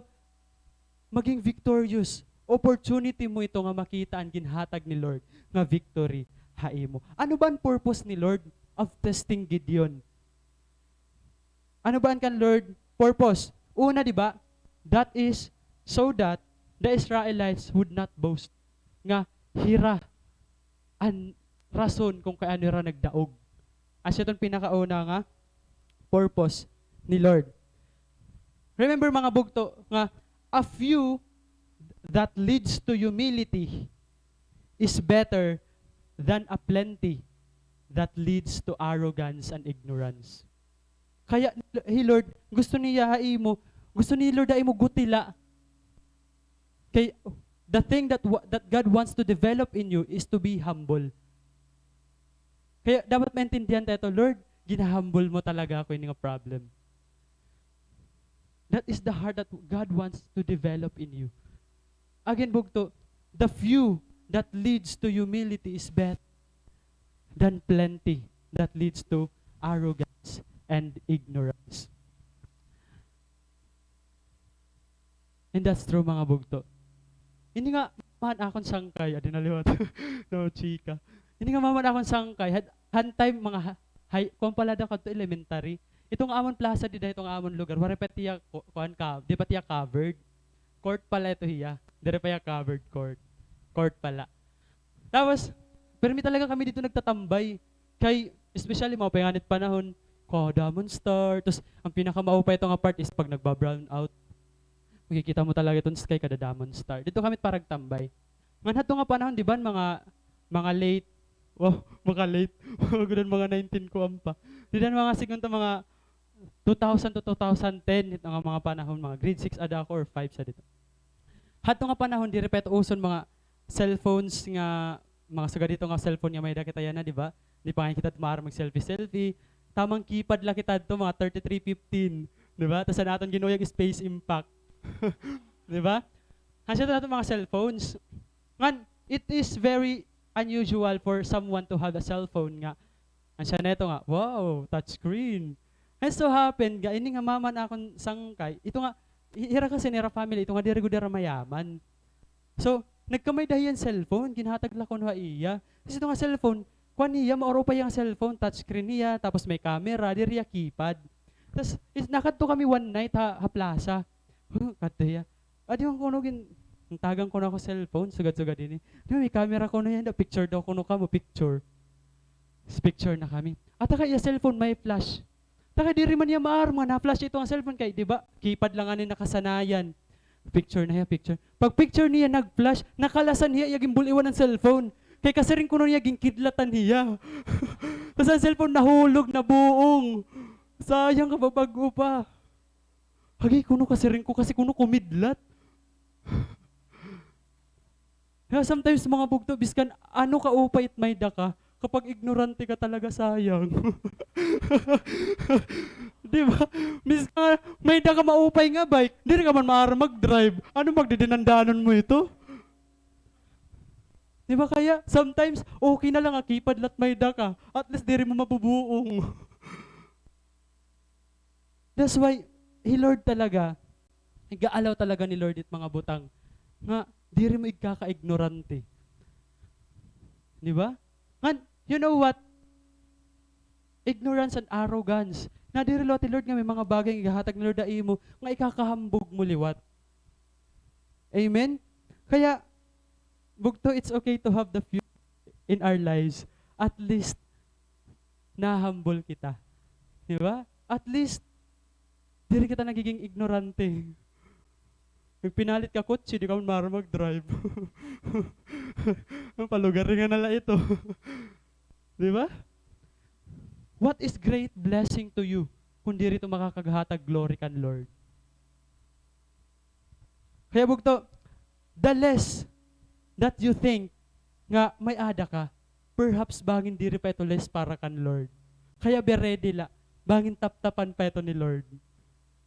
maging victorious. Opportunity mo ito nga makita an ginhatag ni Lord nga victory ha imo. Ano ba an purpose ni Lord of testing Gideon? Ano ba an kan Lord purpose? Una, di ba? That is so that the Israelites would not boast nga hira an rason kon kay ano hira nagdaog. Asya iton pinakauna nga purpose ni Lord. Remember, mga bugto, nga a few that leads to humility is better than a plenty that leads to arrogance and ignorance. Kaya hi Lord, gusto niya ha imo, gusto ni Lord ha imo guti la. Kay the thing that wa-, that God wants to develop in you is to be humble. Kaya dapat maintindihan ta ito, "Lord, gina-humble mo talaga ako ini nga problem." That is the heart that God wants to develop in you. Again, bugto, the few that leads to humility is better than plenty that leeds to arrogance and ignorance. And that's true, mga bugto. Ini nga, man akon sangkay, adi na liwat. No, chika. Ini nga, man akon sangkay, had, han time, mga ha-, high, kuwan pala daw kadto elementary. Ito nga amon plaza dida, ito nga amon lugar, waray pa tiya, ku-, kuwan ka, di pa tiya covered. Court pala ito hiya. Diri pa hiya covered court. Court pala. Tapos, pirmi talaga kami didto nagtatambay. Kay, especially, mga painganit panahon, kada Monster. Tapos, ang pinakamaupay ito nga part is pag nagba-brown out. Makikita mo talaga iton sky kada Diamond Star. Didto kami paragtambay. Ngan hadto nga panahon, di ba, mga, mga late, wow, mga late. Mga gudan, mga nineteen ko ampa. Di dan mga siguro mga two thousand to two thousand ten, ito nga mga panahon, mga grade six ada ako or five sa dito. Hadto nga panahon, diri pa ito uson mga cellphones nga, mga sugad dito nga cellphone nga may-ada kita yana, di ba? Di pa nga kita maaram mag-selfie-selfie. Tamang keypad la kita dito, mga thirty-three fifteen, di ba? Tas an aton ginuyag space impact. Di ba? Hain siya ito naton mga cellphones. Ngan, it is very unusual for someone to have a cellphone nga An siya neto nga, wow, touchscreen. And so happened nga, ini nga mama han akon sangkay, ito nga, hi-, hira kasi nira family, ito nga diri gud hira mayaman. So, nagkamay-ada hiya hin cellphone, ginhatag la kuno ha iya. Kasi ito nga cellphone, kuan hiya, maupay nga cellphone, touchscreen hiya, tapos may camera, diri hiya keypad. Tas, is, nakadto kami one night ha, ha plaza. Huh, kadto hiya. Adi man kuno gin-, gintagan kuno ako cellphone, sugad-sugad ini. Di ba, may camera kuno yana, picture daw kuno kamo, picture. Picture na kami. At saka iya cellphone, may flash. Saka diri man niya maaram nga na-flash ito nga cellphone kay, di ba, keypad la ngani nakasanayan. Picture na hiya, picture. Pag-picture niya, nag-flash, nakalasan hiya, iya ginbul-iwan an cellphone. Kay kasiring kuno niya, ginkidlatan hiya. Tas an cellphone nahulog, nabuong. Sayang, kababag-o pa. Hagi kuno, kasiring ko kasi kuno kumidlat. Kaya sometimes, mga bugto, biskan ano kaupay it may-ada ka, kapag ignorante ka talaga, sayang. Di ba? Biskan may-ada ka maupay nga bike, diri ka man maaram mag-drive. Ano, magdidinandanon mo ito? Di ba? Kaya sometimes, okay na la nga keypad la it may-ada ka. At least, diri mo mabubuong. That's why, hi Lord talaga, iga-allow talaga ni Lord it mga butang nga diri mo igkaka-ignorante. Di ba? Ngan, you know what? Ignorance and arrogance. Nadiri liwat hi Lord nga may mga bagay nga igahatag ni Lord ha imo nga ikakahambog mo liwat. Amen? Kaya, bugto, it's okay to have the few in our lives. At least, na-humble kita. Di ba? At least, diri kita nagiging ignorante. Nagpinalit ka kotse, di ka man maaram mag-drive. Ang palugari nga na la ito. Di ba? What is great blessing to you kung diri ito makakaghatag glory kan Lord? Kaya bugto, the less that you think nga may-ada ka, perhaps bangin diri pa ito less para kan Lord. Kaya be ready la, bangin taptapan pa ito ni Lord.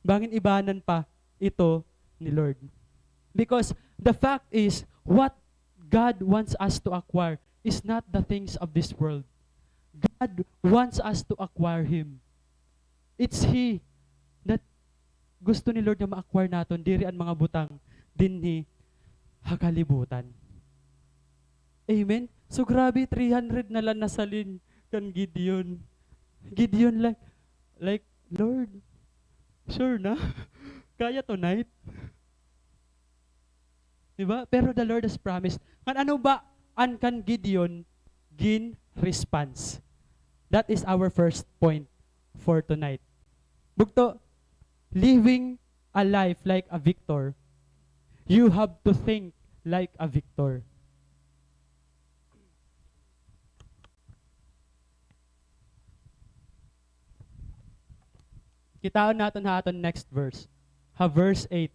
Bangin ibanan pa ito ni Lord. Because the fact is, what God wants us to acquire is not the things of this world. God wants us to acquire Him. It's He that gusto ni Lord nga ma-acquire naton, diri an mga butang dinhi ha kalibutan. Amen? So, grabe, three hundred na la an nasalin kan Gideon. Gideon, like, like, "Lord, sure na? Kaya tonight?" Di ba? Pero the Lord has promised. Ngan ano ba an kan Gideon gin-response? That is our first point for tonight. Bugto, living a life like a victor, you have to think like a victor. Kitaon naton ha aton next verse. Ha verse eight.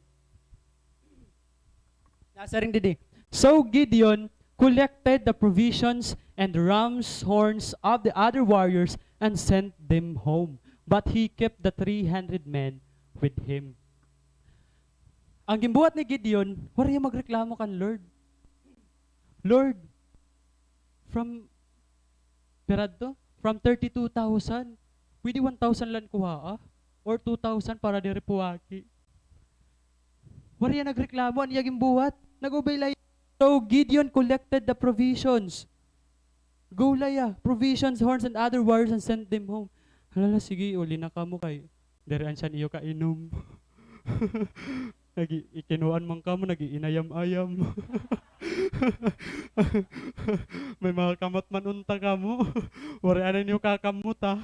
Nasiring didi, "So Gideon collected the provisions and ram's horns of the other warriors and sent them home. But he kept the three hundred men with him." An ginbuhat ni Gideon, waray hiya magreklamo kan Lord. Lord, from, pira adto? From thirty-two thousand, pwede one thousand lang kuhaa? Or two thousand para diri puwaki? Waray hiya nagreklamo, an iya ginbuhat, nag-obey la hiya. So Gideon collected the provisions. Go la hiya, provisions, horns, and other warriors, and sent them home. Hala, sige, uli na kamo kay diri an siya niyo kainom. Nag-i-, ikinuan man kamo, nag-iinayam-ayam. May mga kamot man unta kamo. Waray anay niyo kakamot, ha.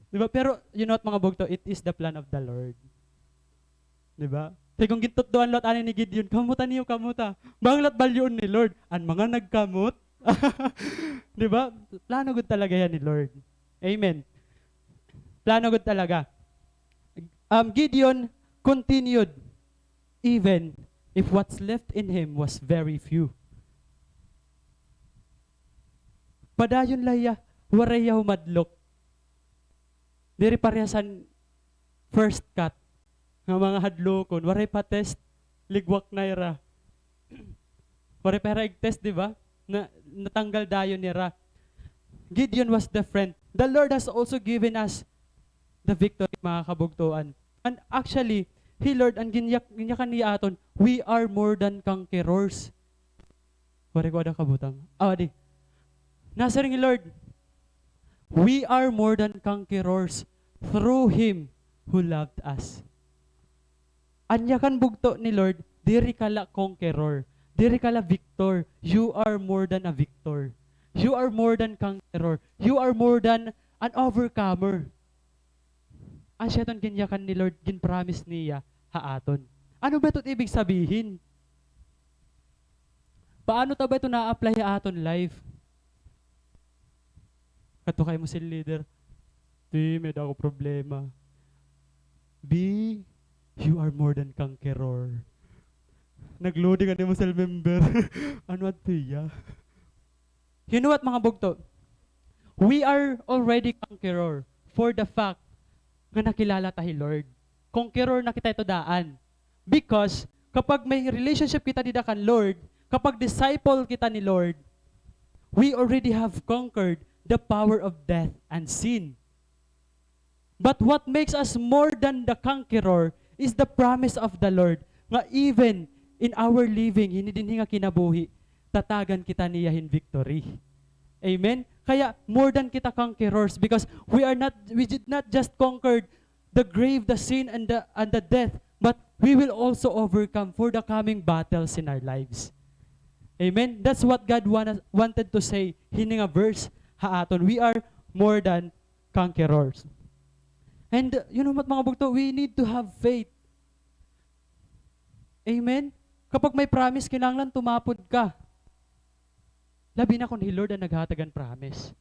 Di ba? Pero, you know what, mga bugto? It is the plan of the Lord. Di ba? Kay kon gintutdoan liwat anay ni Gideon, kamuta niyo, kamuta. Banglat balyoon ni Lord an mga nagkamot. Di ba? Plano gud talaga hiya ni Lord. Amen. Plano gud talaga. Um, Gideon continued, even if what's left in him was very few. Padayon la hiya, waray hiya humadlok. Diri parehas han first cut nga mga hadlokon, waray pa test, ligwak na hira. Waray pa hira ig-test, di ba? Na, natanggal dayon nira. Gideon was different. The Lord has also given us the victory, mga kabugtoan. And actually, hi Lord, an ginyak-, ginyakan niya aton, we are more than conquerors. Waray ko ada kabutang. Ah, di. Nasiring ni Lord, "We are more than conquerors through Him who loved us." An yakan bugto ni Lord, diri ka la conqueror. Diri ka la victor. You are more than a victor. You are more than conqueror. You are more than an overcomer. Asya iton ginyakan ni Lord, ginpromise niya ha aton. Ano ba ito ibig sabihin? Paano ta ba ito na-apply ha aton life? Kadto ka imo cell leader, "Ti, may-ada ako problema." "Be, you are more than conqueror." Nag-loading an imo cell member. Ano adto iya? You know what, mga bugto? We are already conqueror for the fact nga nakilala ta hi Lord. Conqueror na kita ito daan. Because kapag may relationship kita dida kan Lord, kapag disciple kita ni Lord, we already have conquered the power of death and sin. But what makes us more than the conqueror is the promise of the Lord, nga even in our living, hini dinhi nga kinabuhi, tatagan kita niya hin victory. Amen? Kaya, more than kita conquerors because we are not, we did not just conquered the grave, the sin, and the, and the death, but we will also overcome for the coming battles in our lives. Amen? That's what God wana-, wanted to say hini nga verse ha aton. We are more than conquerors. And, uh, you know what, mga bugto? We need to have faith. Amen? Kapag may promise, kinahanglan tumapod ka. Labi na kon hi Lord an naghatag han promise.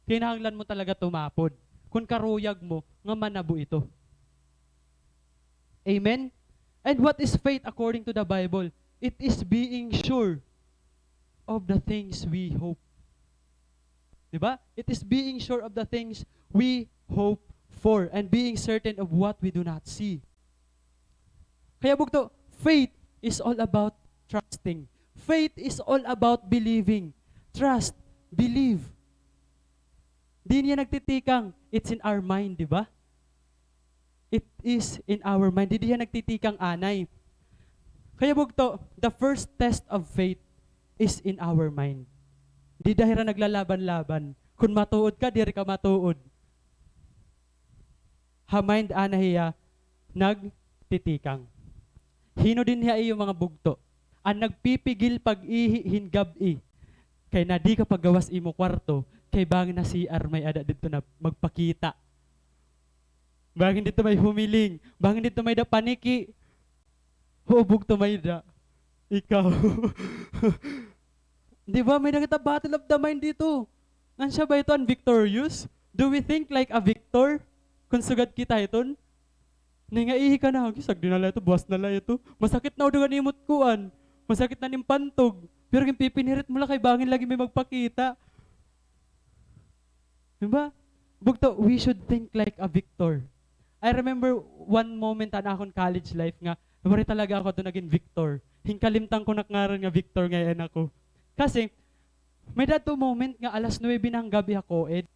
Kinahanglan mo talaga tumapod. Kon karuyag mo nga manabo ito. Amen? And what is faith according to the Bible? It is being sure of the things we hope. Di ba? It is being sure of the things we hope for and being certain of what we do not see. Kaya bugto, faith is all about trusting. Faith is all about believing. Trust, believe. Di niya nagtitikang, it's in our mind, di ba? It is in our mind. Didi hiya nagtitikang anay. Kaya bugto, the first test of faith is in our mind. Dida hira naglalaban-laban. Kon matuod ka, diri ka matuod. Ha mind anay hiya nagtitikang. Hin-o dinhi ha iyo, mga bugto, an nagpipigil pag-ihi hin gab-i? Kay nadi ka pagawas imo kwarto, kay bangin ha C R may-ada didto na magpakita. Bangin didto may humiling. Bangin didto may-ada paniki. Huubog to may-ada. Ikaw. Di ba? May-ada kita battle of the mind dito. Ngan siya ba ito an victorious? Do we think like a victor? Kon sugad kita hiton? Nangaihi ka na, "Agi, sagdi na la ito, buwas na la ito. Masakit na daw an imo kuan. Masakit na an im pantog." Pero ginpipinirit mo la kay bangin lagi may magpakita. Di ba? Bugto, we should think like a victor. I remember one moment an akon college life nga Waray talaga ako adto nagin Victor. Hinkalimtan ko na ngaran nga Victor ngay-an ako. Kasi, may-ada adto moment nga alas nuwebe na han gab-i ha co-ed.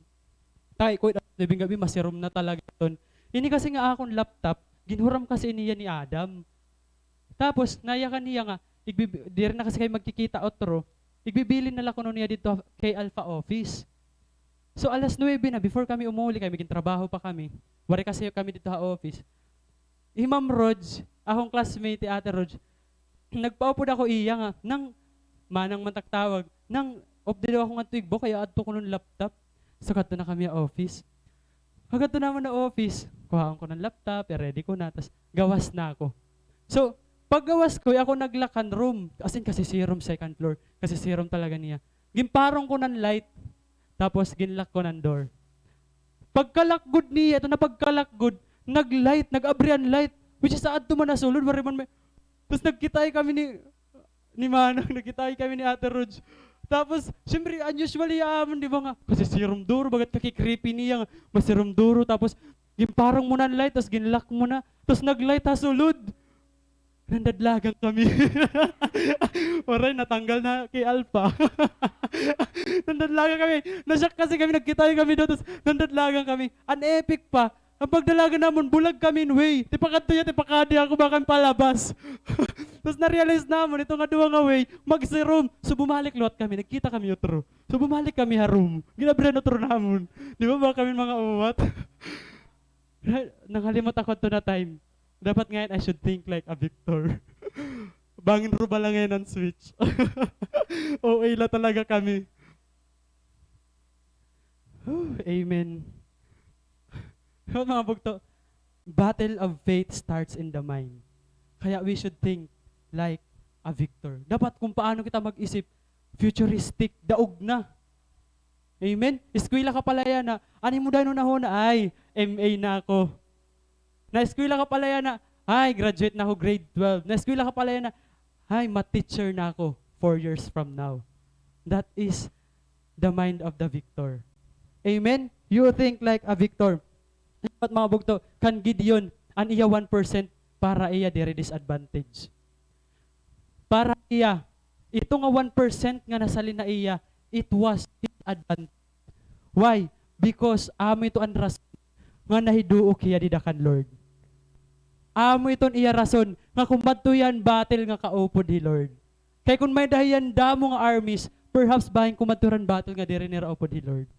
Tay, co-ed, alas nuwebe han gab-i, masirom na talaga iton. Ini kasi nga akon laptop, ginhuram kasi niya ni Adam. Tapos, naya kaniya nga, igbibi-, diri na kasi kami magkikita utro, igbibilin na la kuno niya didto ha, kay Alpha office. So, alas nuwebe na, before kami umuli, kay may gintrabaho pa kami. Waray kasi kami didto ha office. Hi Ma'am Rog, akon classmate, hi Ate Rog, nagpaupod ako iya nga, nang, manang man tak tawag, nang, off day daw ako ngadto igbaw, kay aadto kuno hin laptop. So, kadto na kami ha office. Pagkadto namon ha office, kuhaon ko na an laptop, i-ready ko na, tas gawas na ako. So, paggawas ko, ako nag-lock han room. As in, kasisirom, second floor. Kasisirom talaga niya. Ginparong ko na an light, tapos gin-lock ko na an door. Pagka-lock gud niya, ito na pagka-lock gud, nag-light, nag-abri an light, which is aadto man ha sulod, waray man may, tas nagkitaay kami ni, ni Manang, nagkitaay kami ni Ate Rog. Tapos, siyempre, unusual iya amon, di ba nga? Kasisirom duro, bagat kaki-creepy niya nga, masirom duro, tapos, ginparong mo na an light, tas gin-lock mo na, tas nag-light ha sulod. Nandadlagan kami. Waray, natanggal na kay Alpha. Nandadlagan kami. Na-shock kasi kami, nagkitaay kami daw, tas nandadlagan kami. An epic pa, an pagdalagan namon, bulag kami hin way. Tipakadto hiya, tipakadi ako, baka palabas. Tas na-realize namon, ito nga duha nga way, magsirom. So, bumalik liwat kami, nagkita kami utro. So, bumalik kami ha room. Gin-abrihan utro namon. Di ba, baka kami mga uwat? Nanghalimot ako adto na time. Dapat ngay-an, I should think like a Victor. Bangin ruba la ngay-an an switch. O A la talaga kami. Whew, amen. Mga bugto, battle of faith starts in the mind. Kaya we should think like a Victor. Dapat kung paano kita mag-isip, futuristic, daog na. Amen? Eskwela ka pa la yana, an imo dayon hunahuna, ay, M A na ako. Naeskwela ka pa la yana, ay, graduate na ako, grade twelve. Naeskwela ka pa la yana, ay, math teacher na ako, four years from now. That is the mind of the victor. Amen? You think like a victor. Dapat, mga bugto, kan Gideon, an iya one percent para iya diri disadvantage. Para iya, ito nga one percent nga nasalin ha iya, it was his advantage. Why? Because amo ito an rason nga nahiduok hiya dida kan Lord. Amo ito an iya rason nga kumadto hiya han battle nga kaupod hi Lord. Kay kon may-ada hiya hin damo nga armies, perhaps bahin kumadto hira han battle nga diri nira upod hi Lord.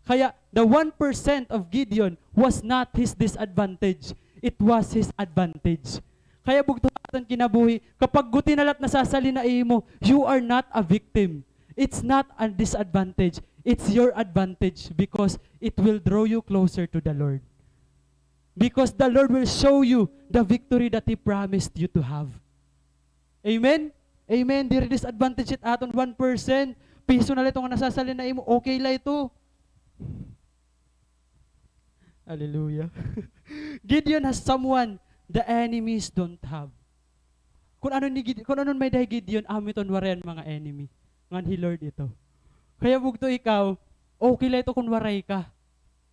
Kaya, the one percent of Gideon was not his disadvantage. It was his advantage. Kaya bugto ha aton kinabuhi, kapag guti na la it nasasalin ha imo, you are not a victim. It's not a disadvantage. It's your advantage because it will draw you closer to the Lord. Because the Lord will show you the victory that He promised you to have. Amen? Amen. Diri disadvantage it aton one percent. Piso na la ito nga nasasalin ha imo. Okay la ito. Hallelujah. Gideon has someone the enemies don't have. Kun ano ni Gide-, kun ano an may-ada hi Gideon, amo ito an waray han mga enemy. Ngan hi Lord ito. Kaya bugto ikaw, okay la ito kun waray ka.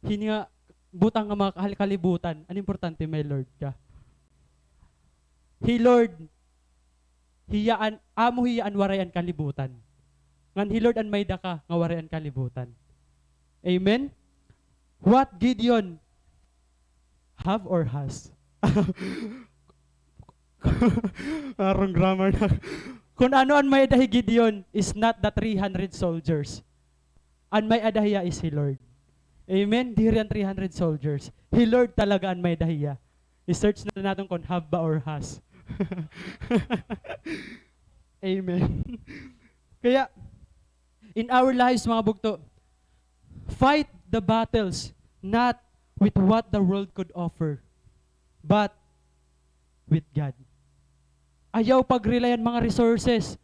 Hini nga butang nga mga kahal-, kalibutan, an importante may Lord ka. Hi Lord, hiya an, amo hiya an waray an kalibutan. Ngan hi Lord an may-ada ka nga waray an kalibutan. Amen? What Gideon have or has? Wrong grammar na. Kun ano an may-ada hi Gideon is not the three hundred soldiers. An may-ada hiya is hi Lord. Amen? Diri an three hundred soldiers. Hi Lord talaga an may-ada hiya. I-search na naton kun have ba or has. Amen. Kaya, in our lives, mga bugto, fight the battles not with what the world could offer, but with God. Ayaw pag-rely han mga resources.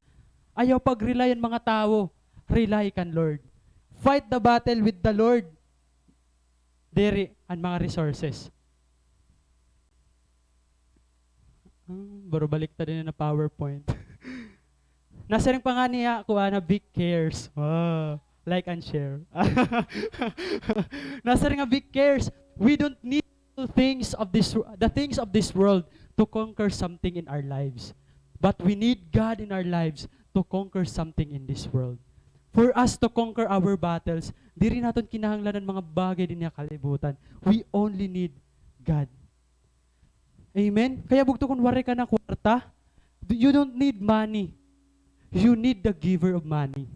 Ayaw pag-rely han mga tawo. Rely kan Lord. Fight the battle with the Lord. Diri an mga resources. Ah, baro baliktad ini na PowerPoint. Nasiring pa ngani ha kuan, Vic Cares. Wow. Like and share. Nasiring nga Vic Cares. We don't need things of this, the things of this world to conquer something in our lives. But we need God in our lives to conquer something in this world. For us to conquer our battles, diri naton kinahanglan an mga bagay dinhi ha kalibutan. We only need God. Amen? Kaya bugto, kon waray ka na kwarta, d-, you don't need money. You need the giver of money.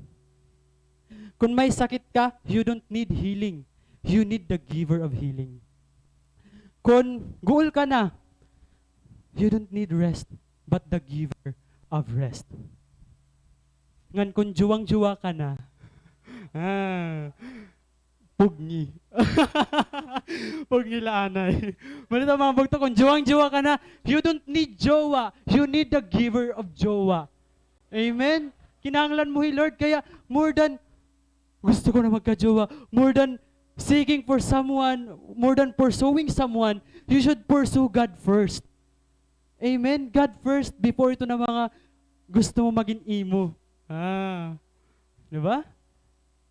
Kon may sakit ka, you don't need healing. You need the giver of healing. Kon guol ka na, you don't need rest, but the giver of rest. Ngan kon juwang-juwa ka na, ah, pugngi. Pugngi la anay. Mao ito, mga bugto, kon juwang-juwa ka na, you don't need jowa. You need the giver of jowa. Amen? Kinahanglan mo hi Lord. Kaya, more than, "Gusto ko na magkajowa," more than seeking for someone, more than pursuing someone, you should pursue God first. Amen? God first before ito na mga gusto mo maging imo. Ah. Di ba?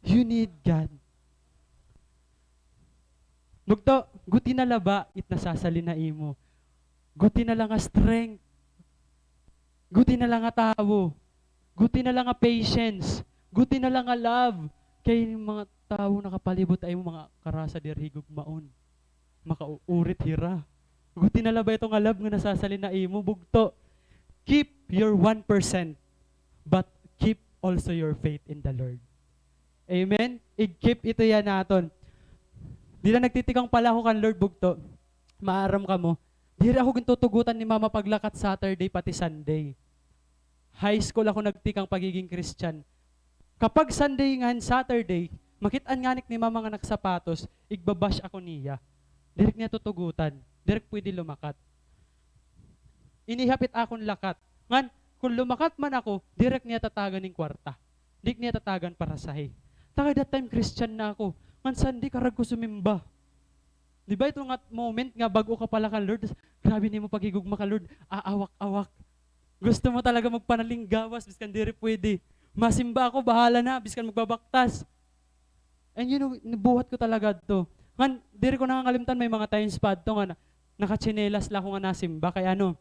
You need God. Bugto, guti na la ba it nasasalin ha imo? Guti na la nga strength. Guti na la nga tawo. Guti na la nga patience. Guti na la nga love. Kay mga tawo nakapalibot ha imo, mga karasa diri higugmaon. Makauurit hira. Guti na la ba ito nga love nga nasasalin ha imo, bugto? Keep your one percent, but keep also your faith in the Lord. Amen? Ig-keep ito yana naton. Dida nagtitikang pala ako kan Lord, bugto. Maaram kamo, diri ako gintutugotan ni Mama paglakat Saturday pati Sunday. High school ako nagtikang pagiging Christian. Kapag Sunday ngan Saturday, makit-an ngani ak ni Mama nga nakasapatos, igba-bash ako niya. Diri ak niya tutugotan, diri ak pwede lumakat. Inihap it akon lakat. Ngan, kon lumakat man ako, diri ak niya tatagan hin kwarta. Diri ak niya tatagan parasahe. Ta kay that time Christian na ako. Ngan Sunday, karag ko sumimba. Di ba ito nga moment nga bag-o ka pala kan Lord, tas grabe nimo paghigugma kan Lord, aawak-awak. Gusto mo talaga magpanalinggawas, biskan diri pwede. Masimba ako, bahala na, biskan magbabaktas. And you know, nabuhat ko talaga adto. Ngan, diri ko nangangalimtan, may mga times pa adto nga na, nakatsinelas la ako nga nasimba. Kay ano,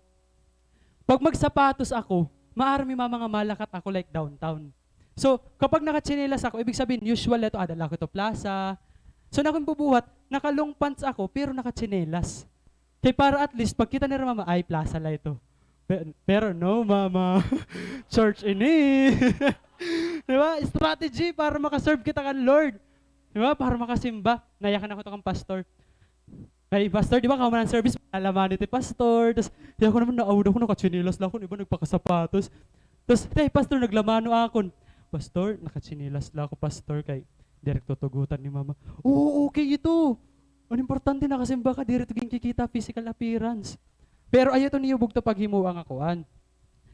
pag magsapatos ako, maaram hi Mama nga malakat ako like downtown. So, kapag nakatsinelas ako, ibig sabihin, usual la ito, ada la ako ito plaza. So, an akon bubuhat, naka-long pants ako, pero nakatsinelas. Kay para at least, pagkita nira Mama, "Ay, plaza la ito." Pe-, pero no, Mama. Church ini. Di ba? Strategy para makaserve kita kan Lord. Di ba? Para makasimba. Nayakan ako ito kan pastor. Kay, "Pastor, di ba, kahuman an service, malaman ito, Pastor." Tas, kay ako naman, naawod ako, nakatsinelas la ako, iba nagpakasapatos. Tas, kay, "Pastor, naglamano akon." "Pastor, nakatsinelas la ako, Pastor, kay diri ak tutugotan ni Mama." Oo, okay ito. An importante, nakasimba ka, diri ito ginkikita physical appearance. Pero ayaw ito niyo bugto paghimoa nga kuan.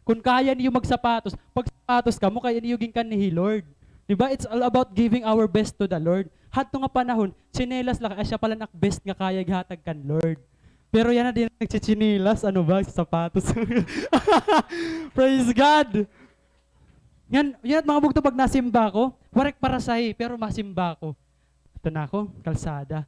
Kon kaya niyo magsapatos, pagsapatos kamo, kay iyo ginkan ni hi Lord. Di ba? It's all about giving our best to the Lord. Hadto nga panahon, tsinelas la, kay asya pala an ak best nga kaya ihatag kan Lord. Pero yana, diri nagtsitsinilas, ano ba, sapatos. Praise God! Ngan, yana, mga bugto, pag nasimba ako, waray ak parasahe, pero masimba ako. Adto na ako kalsada.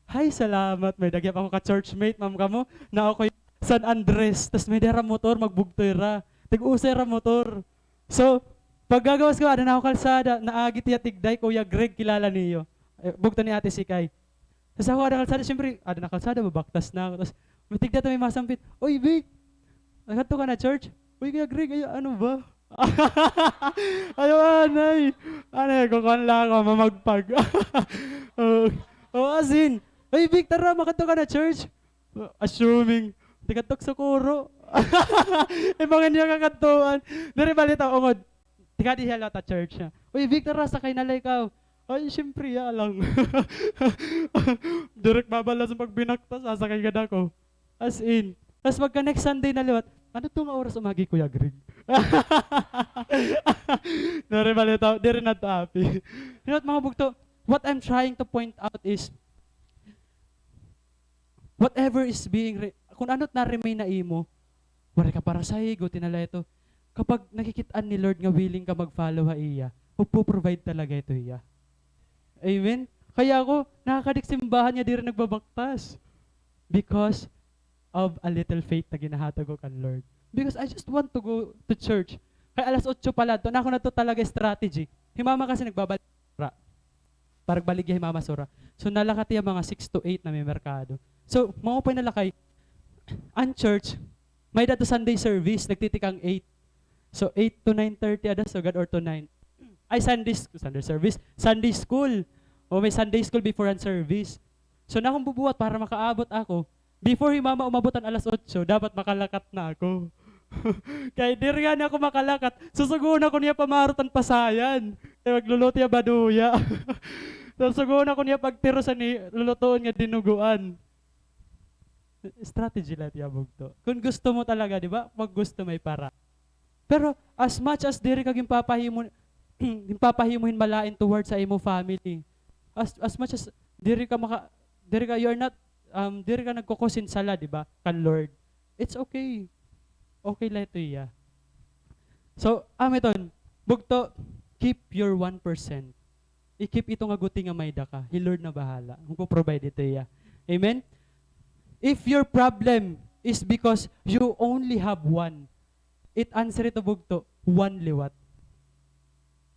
Hay, salamat. May-ada gihap ako ka-churchmate, ma'am, kamo. Naa ako San Andres. Tas may-ada hira motor, magbugto hira. Tig-usa hira motor. So, paggagawas ko, ada na ako kalsada. Naagi it iya tigday, Kuya Greg, kilala niyo. Eh, bugto ni Ate Sikay. Tas ako ada kalsada, siyempre, ada na kalsada, babaktas na ako. Tas may tigda ta may masampit, "Oy, Vic, nakadto ka na church?" "Uy, Kuya Greg, ay, ano ba?" Ayaw, anay. Anay, kukuan la ako, mamagpag. Oh, oh, as in, "Uy, Vic, tara, makadto ka na church?" Assuming, tikadto ak Socorro. Iba nga niya kakadtuan. Diri bali ta, ungod. Tikadi hiya la ta church na. "Uy, Vic, tara, sakay na la ikaw." Ay, siyempre, ya lang. Diri ak babala sa pagbinaktas, sasakay gad ako. As in. Tas pagka next Sunday na liwat, "Ano to nga oras umagi, Kuya Greg?" Diri bali ta, diri na ta api. You know what, mga bugto? What I'm trying to point out is, whatever is being re-, kun ano it na-remain na imo, waray ka parasahe, guti na la ito. Kapag nakikit-an ni Lord nga willing ka mag-follow ha iya, magpo-provide talaga ito hiya. Amen? Kaya ako, nakakadi ak simbahan nga diri nagbabaktas. Because of a little faith na ginahatag ko kan Lord. Because I just want to go to church. Kay alas otso pa la adto, na ako na to talaga strategy. Hi mama kasi nagbabalik sura. Parang baligya hi mama sura. So, nalakat hiya mga six to eight na may merkado. So, maupay na la kay an church, may-ada to Sunday service, nagtitikang eight. So, eight to nine thirty ada sugad or to nine. Ay, Sunday, sc- Sunday service. Sunday school. O, may Sunday school before an service. So, na akong bubuhat para makaabot ako. Before hi mama umabot an alas otso, dapat makalakat na ako. Kay diri ngani ako makalakat. Susugoon ako niya pamarot an pasayan. Kay magluluto hiya baduya. Susugoon ako niya pagtiros an i- lulutoon nga dinuguan. Strategy la it iya bugto. Kung gusto mo talaga, di ba? Pag gusto, may para. Pero as much as diri ka ginpapahimo, ginpapahimo hin malain towards sa imo family, as, as much as diri ka maka-, diri ka, you are not, um, diri ka nagkukusin sala, di ba? Kan Lord. It's okay. Okay la ito iya. So, amo iton, bugto, keep your one percent. I-keep ito nga guti nga may-ada ka. Hi Lord na bahala. Magpo-provide ito iya. Amen? If your problem is because you only have one, it answer ito bugto, one liwat.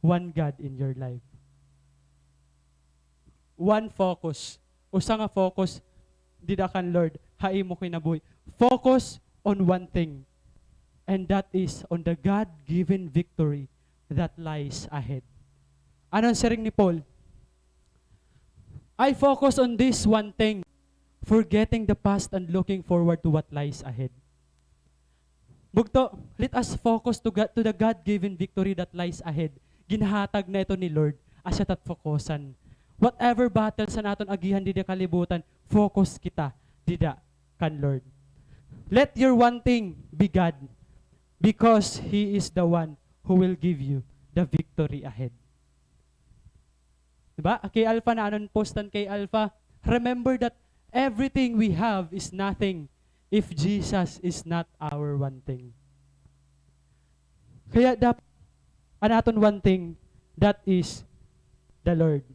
One God in your life. One focus. Usa nga focus dida kan Lord ha imo kinabuhi. Focus on one thing. And that is on the God-given victory that lies ahead. Ano an siring ni Paul? I focus on this one thing, forgetting the past and looking forward to what lies ahead. Bugto, let us focus to God, to the God-given victory that lies ahead. Ginhatag na ito ni Lord, asya ta it fokusan. Whatever battles an aton agihan dida kalibutan, focus kita dida kan Lord. Let your one thing be God, because He is the one who will give you the victory ahead. Diba? Kay Alpha na, ano an post han kay Alpha? Remember that everything we have is nothing if Jesus is not our one thing. Kaya dapat an aton one thing, that is the Lord.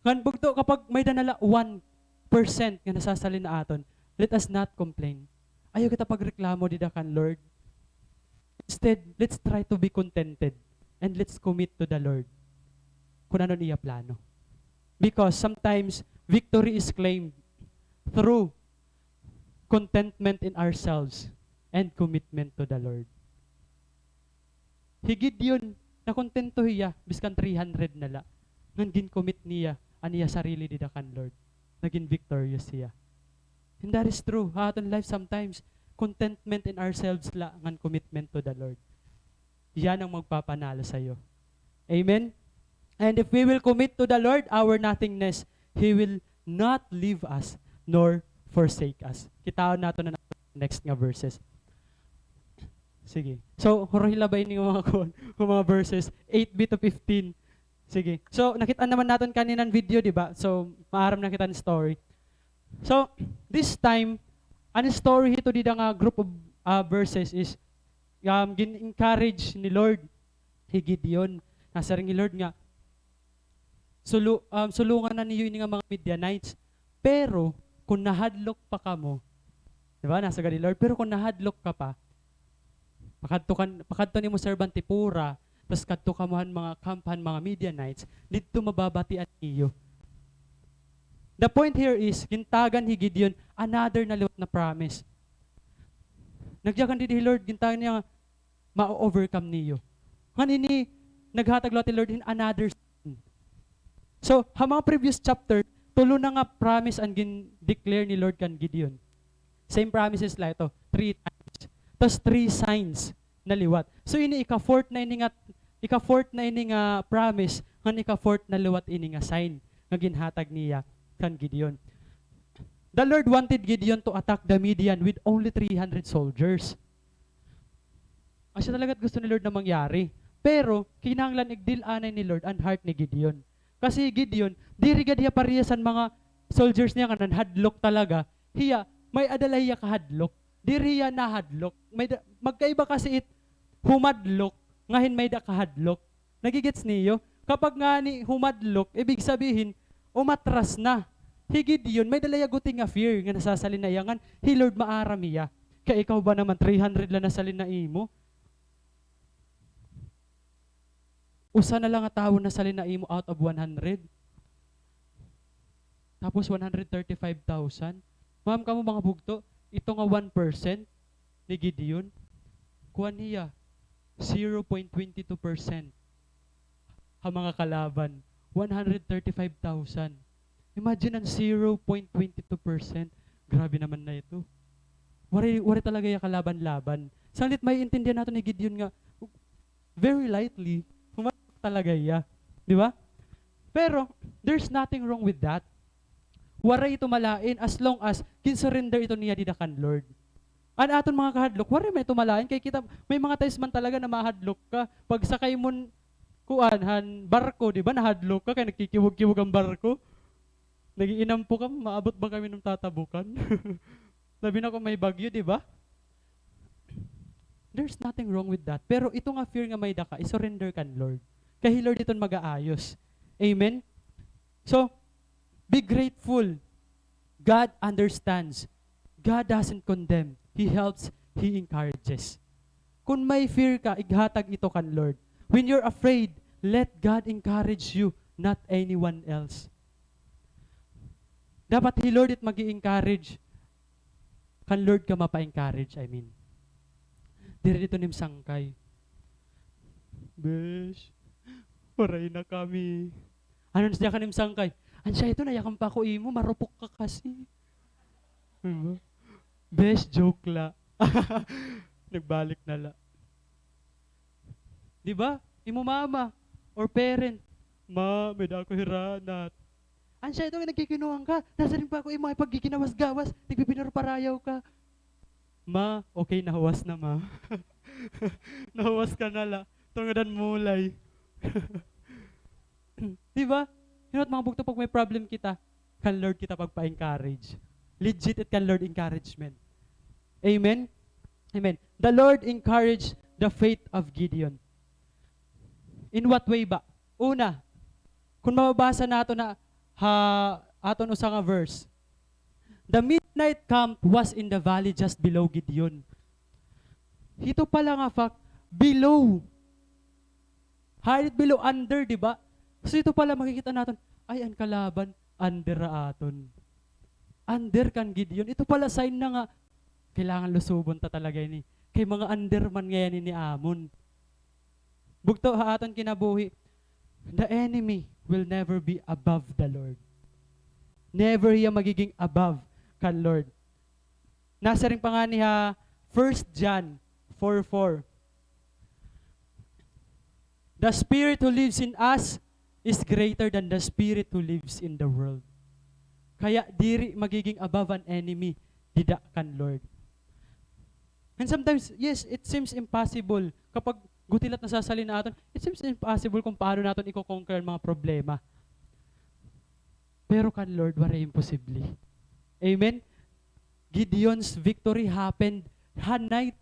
Ngan bugto, kapag may-ada na la one percent nga nasasalin ha aton, let us not complain. Ayaw kita pagreklamo dida kan Lord. Instead, let's try to be contented and let's commit to the Lord kung ano an iya plano. Because sometimes, victory is claimed through contentment in ourselves and commitment to the Lord. Hi Gideon, nakontento hiya, biskan three hundred na la. Ngan gin-commit niya an iya sarili dida kan Lord. Nagin victorious hiya. And that is true. Ha aton life sometimes, contentment in ourselves la ngan commitment to the Lord. Yan ang magpapanalo sa'yo. Amen? And if we will commit to the Lord our nothingness, He will not leave us nor forsake us. Kitaon naton an next nga verses. Sige. So, hurahila ba ini nga mga kuan, nga mga verses, eight B to fifteen. Sige. So, nakit-an naman naton kanina an video, di ba? So, maaram na kita hin story. So, this time, an story hito dida nga group of, ah, verses is, um, gin-encourage ni Lord hi Gideon. Nasiring hi Lord nga, "Sulu-, um, sulungan na niyo ini nga mga Midianites. Pero, kung nahadlok pa kamo," di ba? Nasugad hi Lord, "Pero kung nahadlok ka pa, pakadto kan, pakadto nimo servant hi Purah, tas kadto kamo han mga camp han mga Midianites, didto mababatian niyo." The point here is, gintagan hi Gideon another na liwat na promise. Nagyakan didi hi Lord, gintagan niya nga, "Ma-overcome niyo." Ngan ini, naghatag liwat hi Lord hin another sign. So, ha mga previous chapter, tulo na nga promise an gin-declare ni Lord kan Gideon. Same promises la ito, three times. Tas three signs na liwat. So, ini ika-fourth na ini nga, ika-fourth na ini nga promise, ngan ika-fourth na liwat ini nga sign nga ginhatag niya kan Gideon. The Lord wanted Gideon to attack the Midian with only three hundred soldiers. Asya talaga it gusto ni Lord na mangyari. Pero, kinahanglan igdil-anay ni Lord an heart ni Gideon. Kasi hi Gideon, diri gad hiya parehas han mga soldiers niya nga nanhadlok talaga. Hiya, may-ada la hiya kahadlok. Diri hiya nahadlok. May da-, magkaiba kasi it humadlok, ngan hin may-ada kahadlok. Nagigets niyo? Kapag ngani humadlok, ibig sabihin, umatras na. Hi Gideon, may dala hiya guti nga fear nga nasasalin na iya ngan hi Lord maaram hiya. Kay ikaw ba naman, three hundred la nasalin na imo? Usa na la nga tawo nasalin na imo out of one hundred. Tapos one hundred thirty-five thousand. Maaram kamo, mga bugto, ito nga one percent ni Gideon, kuan hiya, zero point twenty two percent ha mga kalaban, one hundred thirty-five thousand. Imagine an zero point twenty two percent. Grabe naman na ito. Waray, waray talaga hiya kalaban-laban. Sanglit maiintindihan naton hi Gideon nga very lightly, humatok talaga hiya. Di ba? Pero, there's nothing wrong with that. Waray ito malain as long as ginsurrender ito niya dida kan Lord. An aton mga kahadlok, waray man ito malain. Kay kita, may mga times man talaga na mahadlok ka. Pagsakay mo han, kuan, han barko, di ba, nahadlok ka kay nagkikiwog-kiwog an barko. Nag-iinampo ka, maabot ba kami hin tatabukan? Labi na kon may bagyo, di ba? There's nothing wrong with that. Pero ito nga fear nga may-ada ka, i-surrender kan Lord. Kay hi Lord iton mag-aayos. Amen? So, be grateful. God understands. God doesn't condemn. He helps. He encourages. Kon may fear ka, ighatag ito kan Lord. When you're afraid, let God encourage you, not anyone else. Dapat hi Lord it mag-i-encourage. Kan Lord ka mapa-encourage, I mean. Diri didto nim sangkay. Besh, waray na kami. Ano na siya kanim sangkay? Ansya ito, nayakan pa ako imo, marupok ka kasi. Diba? Besh, joke la. Nagbalik na la. Di ba? Imo mama or parent, "Ma, may-ada ako hiranat." Ansya ito, nagkikinuwang ka. Nasiring pa ako imo, ay pagkikinawas-gawas, nagpipinaruparayaw ka. "Ma, okay, nahuwas na, ma." Nahuwas ka na la. Tungadan mulay. Di ba? Hinaot, mga bugto, pag may problem kita, kan Lord kita pagpa-encourage. Legit it kan Lord encouragement. Amen? Amen. The Lord encouraged the faith of Gideon. In what way ba? Una, kon mababasa naton ha, ha aton usa nga verse, the Midianite camp was in the valley just below Gideon. Hito pala nga fact, below. Higher it below, under, di ba? So, ito pala makikita naton, ay, an kalaban, under ha aton. Under kan Gideon. Ito pala sign na nga, kailangan lusobon ta talaga ini. Kay mga under man ngay-an ini amon. Bugto ha aton kinabuhi, the enemy will never be above the Lord. Never hiya magiging above kan Lord. Nasiring pa ngani ha First John four four, "The spirit who lives in us is greater than the spirit who lives in the world." Kaya diri magiging above an enemy dida kan Lord. And sometimes, yes, it seems impossible. Kapag guti la it nasasalin ha aton, it seems impossible kon paano naton iko-conquer an mga problema. Pero kan Lord, waray imposible. Amen? Gideon's victory happened ha night.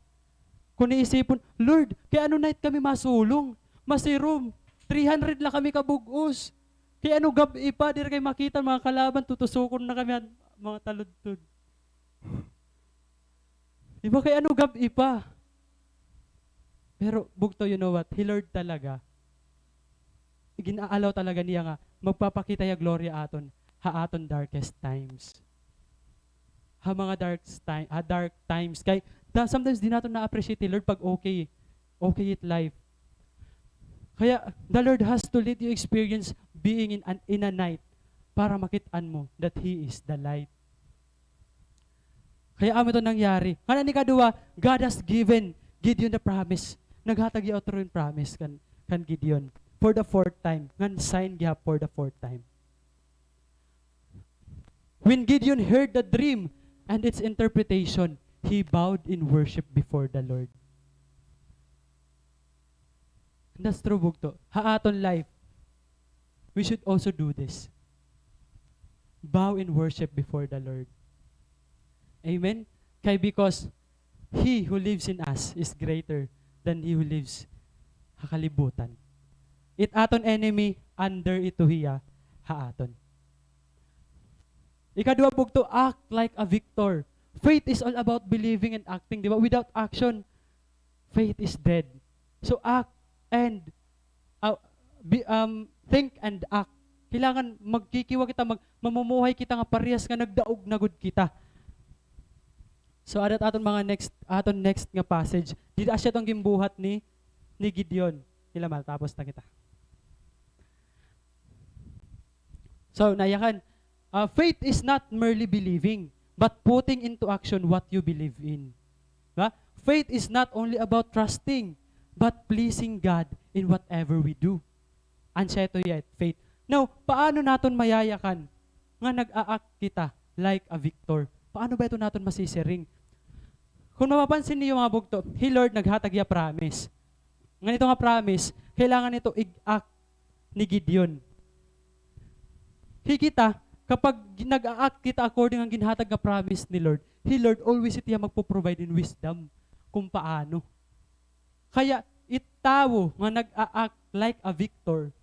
Kon iisipon, "Lord, kay ano night kami masulong? Masirom, three hundred la kami kabug-os. Kay ano gab-i pa, diri kay makita an mga kalaban, tutusokon na kami han mga taludtod." Di ba, kay ano gab-i pa? Pero bugto, you know what? Hi Lord talaga, gin-aalaw talaga niya nga magpapakita hiya gloria aton ha aton darkest times. Ha mga dark time, ha dark times. Kay, da-, sometimes di naton na-appreciate hi Lord pag okay. Okay it life. Kaya, the Lord has to let you experience being in an, in a night para makit-an mo that He is the light. Kaya amo ito nangyari. Ngan an ikaduha, God has given Gideon the promise. Naghatag hiya utro hin promise kan, kan Gideon for the fourth time. Ngan sign gihap for the fourth time. When Gideon heard the dream and its interpretation, he bowed in worship before the Lord. That's true, bugto. Ha aton life, we should also do this. Bow in worship before the Lord. Amen? Kay because He who lives in us is greater than he who lives ha kalibutan. It aton enemy, under ito hiya ha aton. Ikaduha, bugto, act like a victor. Faith is all about believing and acting, di ba? Without action, faith is dead. So act and, uh, be, um, think and act. Kailangan magkikiwa kita, mag-, mamumuhay kita nga parehas nga nagdaog na gud kita. So, adat aton mga next, aton next nga passage. Dida siya tong ginbuhat ni, ni Gideon. Hila, matapos na kita. So, nayakan, uh, faith is not merely believing, but putting into action what you believe in. Ba? Faith is not only about trusting, but pleasing God in whatever we do. An siya ito ya faith. Now, paano naton mayayakan nga nag-a-act kita like a victor? Paano ba ito naton masisiring? Kung mapapansin niyo, mga bugto, hi Lord naghatag iya promise. Ngan ito nga promise, kailangan ito ig-act ni Gideon. Hi kita, kapag nag-a-act kita according ang ginhatag nga promise ni Lord, hi Lord always it iya magpo-provide hin wisdom kung paano. Kaya it tawo nga nag-a-act like a victor,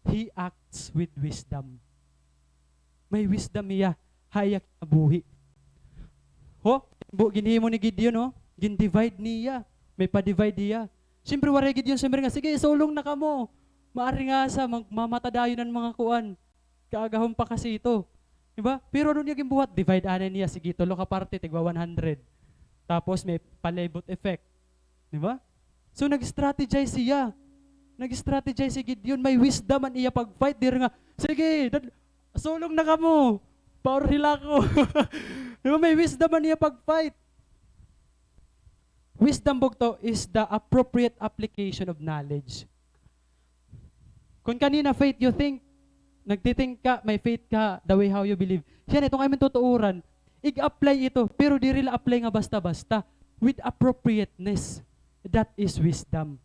he acts with wisdom. May wisdom iya ha iya kinabuhi. Ho, bu-, ginhimo ni Gideon, ho, gin-divide niya. May pa-divide iya. Siyempre, waray Gideon siyempre nga, "Sige, isulong na kamo." Maari nga sa mag-, mamata dayon an mga kuan. Kaagahon pa kasi ito. Di ba? Pero ano niya ginbuhat? Divide anay niya. Sige, tulo ka parte, tigwa one hundred. Tapos may palibot effect. Di ba? So, nag-strategize siya. Nag-strategize si Gideon. May wisdom an iya pag-fight. Diri nga, "Sige, dad-, sulong na kamo. Power hila ko." Di ba? May wisdom an iya pag-fight. Wisdom, bugto, is the appropriate application of knowledge. Kung kanina faith, you think, nagti-think ka, may faith ka, the way how you believe. Siya na, itong amon tutuoran, ig-apply ito, pero diri la apply nga basta-basta. With appropriateness. That is wisdom.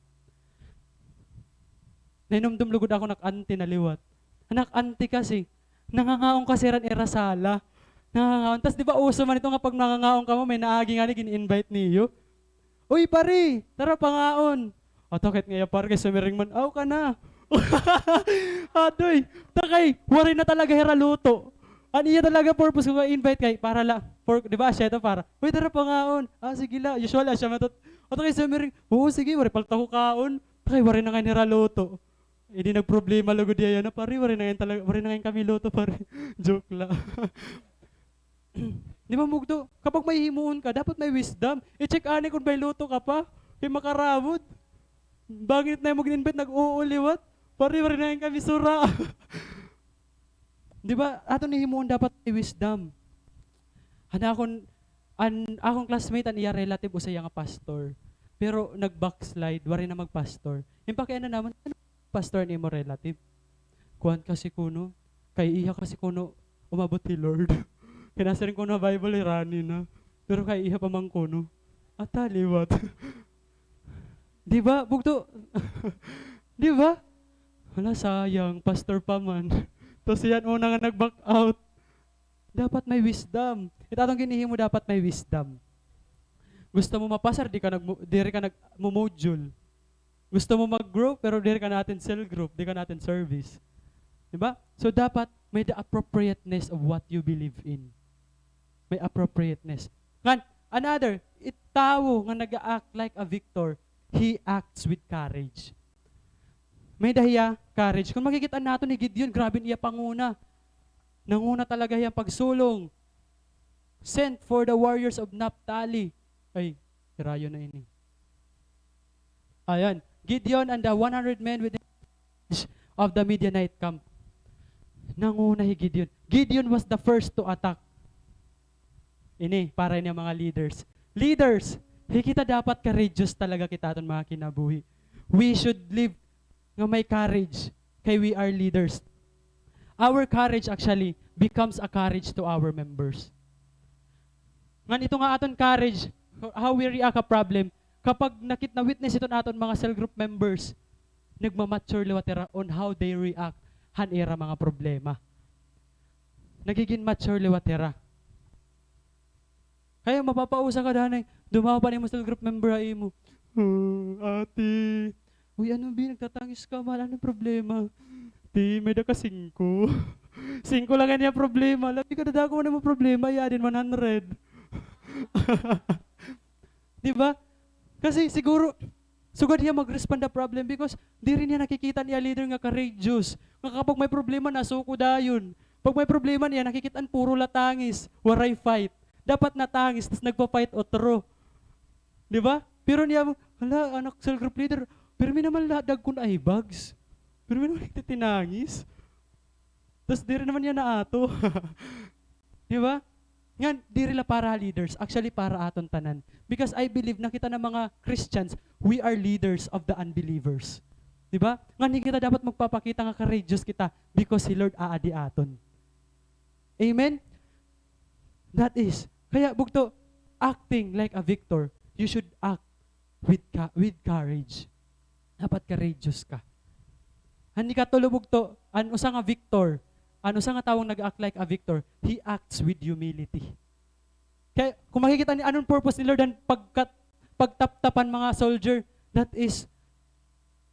Nahinumdom lugod ako, nak-auntie na liwat. Nak-auntie kasi, nangangaon kasi ran ira sala. Nangangaon. Tas di ba uso man ito nga pag nangangaon kamo, may naagi ngani gin-invite niyo? "Uy, pare, tara pangaon." Ato, kahit nga iya pare kay sumiring man, "Aw ka na." Adoy, ta kay waray na talaga hira luto. An iya talaga purpose kung invite kay para la, for, di ba, siya ito para, "Uy, tara pangaon." "Ah, sige la." Usual, ah, siya matot-, ato kay sumiring, "Oo, sige, waray pa la ako kaon." Ta kay waray na ngay-an hira luto. Edi nagproblema lugod hiya yana, "Pare, waray na ngay-an talaga, waray na ngay-an kami luto, pare." Joke la. Di ba, bugto? Kapag may himuon ka, dapat may wisdom. I-check anay kon may luto ka pa. Kay makarawod. Bangin it na imo gin-invite, nag-oo liwat. "Pare, waray na ngay-an kami sura." Di ba? Aton hihimuon dapat may wisdom. An akon, an akon classmate, an iya relative, usa hiya nga pastor. Pero nag-backslide, waray na magpastor. Ginpakiana namon, "Ano pastor an imo relative?" "Kuan kasi kuno, kay iya kasi kuno umabot hi Lord." Kay nasiring kuno ha Bible, hirani na. Pero kay iya pa man kuno. Ata liwat. Di ba, bugto? Di ba? Hala, sayang, pastor pa man. Tas hiya an una nga nag-back out. Dapat may wisdom. It aton ginhihimo dapat may wisdom. Gusto mo mapasar, di ka nagmo-, diri ka nagmo-module. Gusto mo mag-grow, pero diri ka na-attend cell group, di ka na-attend service. Di ba? So, dapat may the appropriateness of what you believe in. May appropriateness. Ngan, another, it tawo nga nag-a-act like a victor, he acts with courage. May-ada hiya courage. Kung makikita naton ni Gideon, grabe an iya panguna. Nanguna talaga hiya pagsulong. Sent for the warriors of Naphtali. Ay, hirayo na ini. Ayan. Gideon and the one hundred men with the of the Midianite camp. Nanguna hi Gideon. Gideon was the first to attack. Ini, para ini mga leaders. Leaders, hi kita dapat courageous talaga kita aton mga kinabuhi. We should live nga may courage kay we are leaders. Our courage actually becomes a courage to our members. Ngan ito nga aton courage, how we react ha problem, kapag nakit-, na-witness iton aton mga cell group members, nagma-mature liwat hira on how they react han ira mga problema. Nagigin mature liwat hira. Kaya mapapausa ka danay, dumawa pa an imo cell group member ha imo. "Hmm, ate. Uy, ano, bi, nagtatangis ka, mahal, ano problema?" "Ti, may-ada ka singko." Singko la ngani iya problema. Labi ka, dadako man imo problema, iya din one hundred. Di ba? Kasi siguro, sugad hiya mag-respond ha problem because diri niya nakikita an iya leader nga courageous. Nga kapag may problema, nasuko dayon. Pag may problema niya, nakikita an puro la tangis, waray fight. Dapat natangis, tas nagpa-fight utro. Di ba? Pero niya, hala, anak cell group leader, pirmi naman la dagkon eye bags. Pirmi naman nagtitinangis. Tas diri naman niya naato. Di ba? Ngan, diri la para leaders. Actually, para aton tanan. Because I believe na kita na mga Christians, we are leaders of the unbelievers. Di ba? Ngan, hindi kita dapat magpapakita nga courageous kita because si Lord aadi aton. Amen? That is, kaya bugto, acting like a victor, you should act with, ka- with courage. Dapat courageous ka. An ikatulo bugto, an usa nga victor, an usa nga tawo nga nag-act like a victor, he acts with humility. Kay, kung makikita niyo, anong purpose ni Lord an pagkat, pagtaptapan mga soldier, that is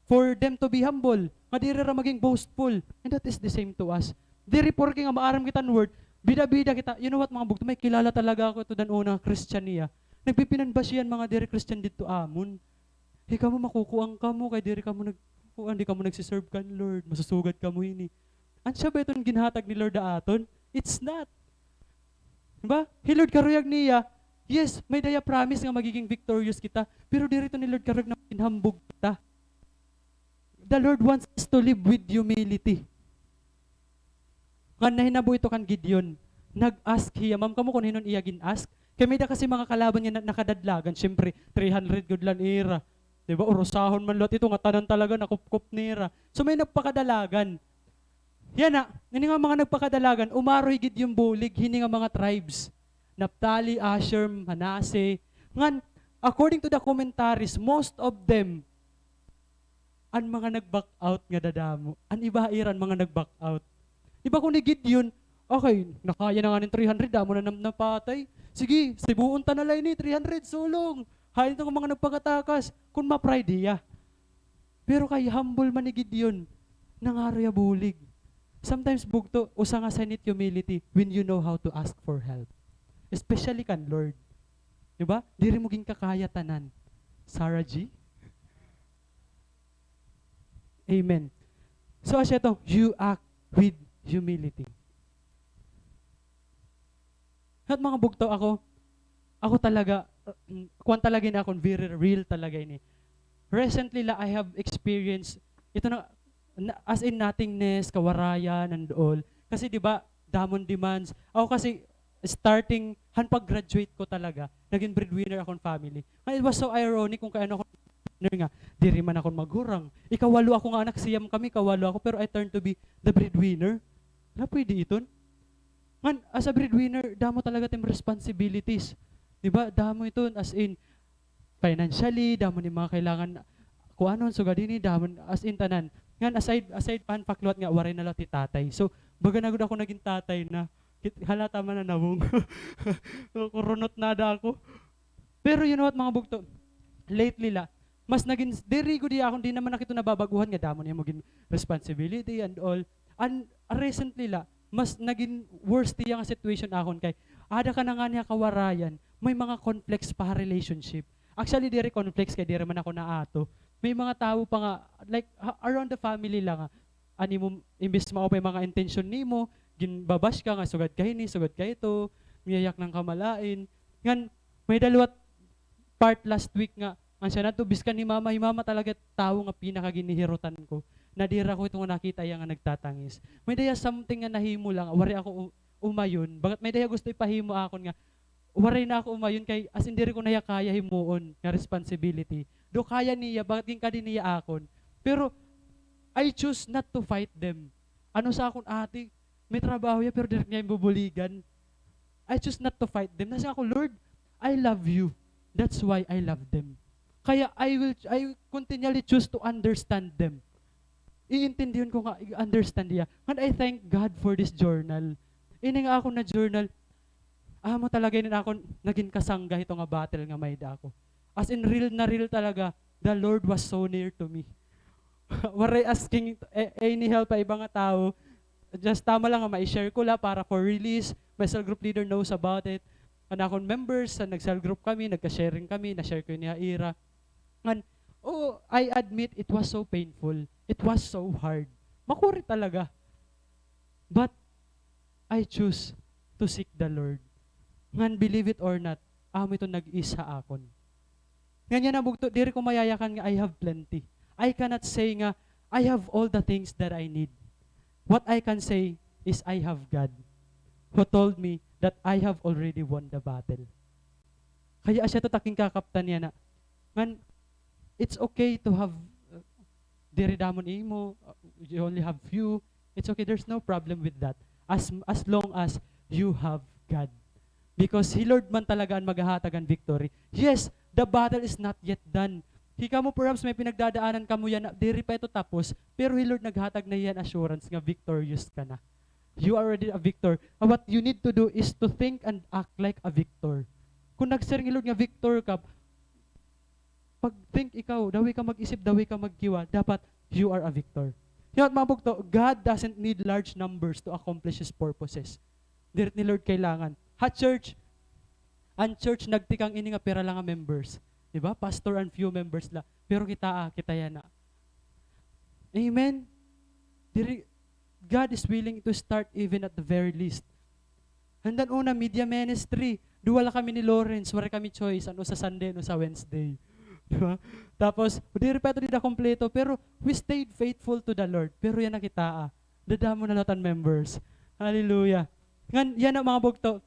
for them to be humble, nga diri ra maging boastful. And that is the same to us. Diri porke nga maaram kita an word, bida-bida kita. You know what, mga bugto, may kilala talaga ako ito dan una, Christian niya. Nagpipinanbashian mga diri Christian didto amon. Hi kamo, makukuan kamo, kay diri kamo nag-, kuan, di kamo nagsiserve kan Lord, masusugad kamo hini. An siya ba iton ginhatag ni Lord ha aton? It's not. Di ba? Hi Lord karuyag niya, yes, may-ada hiya promise nga magiging victorious kita, pero diri ito ni Lord karuyag na maging hambog kita. The Lord wants us to live with humility. Ngan nahinabo ito kan Gideon. Nag-ask hiya. Maaram kamo kon hin-o an iya gin-ask? Kay may-ada kasi mga kalaban nga na-, nakadadalagan. Siyempre, three hundred gud la an ira. Di ba? Urusahon man liwat ito nga tanan talaga nakupkop nira. So, may nagpakadalagan. Yana, ini nga mga nagpakadalagan, umaro hi Gideon bulig hini nga mga tribes. Naphtali, Asher, Manasseh. Ngan, according to the commentaries, most of them, an mga nag-back out nga dadamo. An iba ha ira an mga nag-back out. Di ba, kon hi Gideon, okay, nakaya na ngani hin three hundred, damo na nam-, napatay. Sige, sibuon ta na la ini, three hundred, sulong. Hain ito nga mga nagpakatakas, kon ma-pride hiya. Pero kay humble man hi Gideon, nangaro hiya bulig. Sometimes bugto, usa nga sign it humility when you know how to ask for help. Especially kan Lord. Di ba? Diri mo ginkakaya tanan. Sarah G? Amen. So, asya ito, you act with humility. At mga bugto, ako, ako talaga, kuan talaga ini, akon very real talaga ini. Recently la, I have experienced, ito na, na, as in nothingness, kawarayan, and all. Kasi di ba, damon demands. Ako kasi, starting, han pag-graduate ko talaga, naging breadwinner akon family. And it was so ironic kung kay ano ako breadwinner nga, diri man akon maghurang. Ikawalo ako nga anak, siyam kami, ikawalo ako, pero I turned to be the breadwinner. Na pwede iton? Ngan, as a breadwinner, damo talaga tim responsibilities. Di ba? Damo iton, as in, financially, damo ni mga kailangan kuanon, sugad hini, damo, as in, tanan. Ngan, aside, aside pa han pakliwat nga, waray na la ti tatay. So, baga na gud ako naging tatay na. Kit-, halata man na nawong. Kurunot na ada ako. Pero you know what, mga bugto? Lately la, mas naging, diri gud hiya akon, di naman na kito nababag-ohan nga damo niya magin responsibility and all. And recently la, mas naging worse hiya nga situation akon kay, ada ka na ngani ha kawarayan, may mga conflicts pa ha relationship. Actually, diri conflicts kay diri man ako naato. May mga tawo pa nga, like, ha-, around the family la nga, an imo, imbis maupay mga intensyon nimo, ginbabash ka nga sugad ka hini, sugad ka ito, miyayak ng kamalain. Ngan, may-ada liwat part last week nga, an siya nadto, biskan hi mama, hi mama talaga tawo nga pinakaginihirutan ko. Nadira ko ito nga nakita hiya nga nagtatangis. May-ada hiya something nga nahimo la nga, waray ako u-, umayon. Bagat may-ada hiya gusto ipahimo akon nga, waray na ako umayon kay, as in, diri ko na hiya kaya himuon nga responsibility. Though kaya niya, bagat ginkadi niya akon. Pero, I choose not to fight them. Ano sa akon, ate, may trabaho hiya, pero diri niya bubuligan. I choose not to fight them. Nasiring ako, "Lord, I love you. That's why I love them." Kaya I will, I continually choose to understand them. Iintindihon ko nga, i-understand hiya. And I thank God for this journal. Ini nga akon na-journal, amo talaga ini akon naging kasangga hito nga battle nga may-ada ako. As in, real na real talaga, the Lord was so near to me. Waray asking, eh, any help ha iba nga tawo. Just tama lang nga ma-share ko la para for release. My cell group leader knows about it. An akon members, sa nag-cell group kami, nagka-sharing kami, na-share ko ini ha ira. Ngan, oo, I admit it was so painful. It was so hard. Makuri talaga. But I choose to seek the Lord. Ngan believe it or not, amo ito nag-ease ha akon. Ngan yana bugto, diri ko mayayakan nga I have plenty. I cannot say nga, "I have all the things that I need." What I can say is, "I have God who told me that I have already won the battle." Kaya asya ito it akon kakaptan yana. Ngan, it's okay to have, uh, diri damo an imo, uh, you only have few. It's okay, there's no problem with that. As, as long as you have God. Because hi Lord man talaga an maghahatag han victory. Yes, the battle is not yet done. Hikamo perhaps may pinagdadaanan kamo yana, diri pa ito tapos, pero hi Lord naghatag na hiya hin assurance nga victorious ka na. You are already a victor. And what you need to do is to think and act like a victor. Kung nagsiring hi Lord nga victor ka, pag-think ikaw, the way ka mag-isip, the way ka magkiwa, dapat you are a victor. You know what, mga bugto? God doesn't need large numbers to accomplish His purposes. Diri ni Lord kailangan. Ha church, an church nagtikang ini nga pira la nga members. Di ba? Pastor and few members la. Pero kitaa, kita yana. Amen? Diri, God is willing to start even at the very least. Handan una, media ministry. Duha la kami ni Lawrence, waray kami choice. An usa Sunday, an usa Wednesday. Di ba? Tapos, diri pa ito dida kompleto, pero we stayed faithful to the Lord. Pero yana kitaa. Dadamo na liwat an members. Hallelujah. Ngan, yana mga bugto,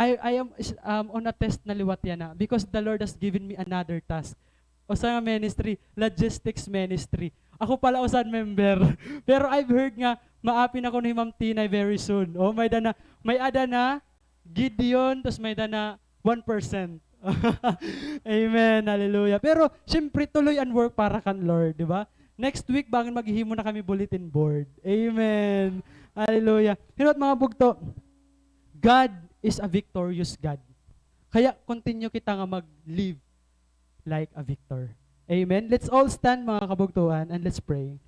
I, I am is, um, on a test na liwat yana because the Lord has given me another task. Usa nga ministry, logistics ministry. Ako pala usa an member. Pero I've heard nga maapi na kuno hi Ma'am Tinay very soon. Oh, may-ada na, may-ada na Gideon, tas may-ada na one percent. Amen. Hallelujah. Pero, siyempre, tuloy an work para kan Lord, di ba? Next week, bangin maghihimo na kami bulletin board. Amen. Hallelujah. You know what, mga bugto? God is a victorious God. Kaya, continue kita nga mag-live like a victor. Amen. Let's all stand, mga kabugtuan, and let's pray.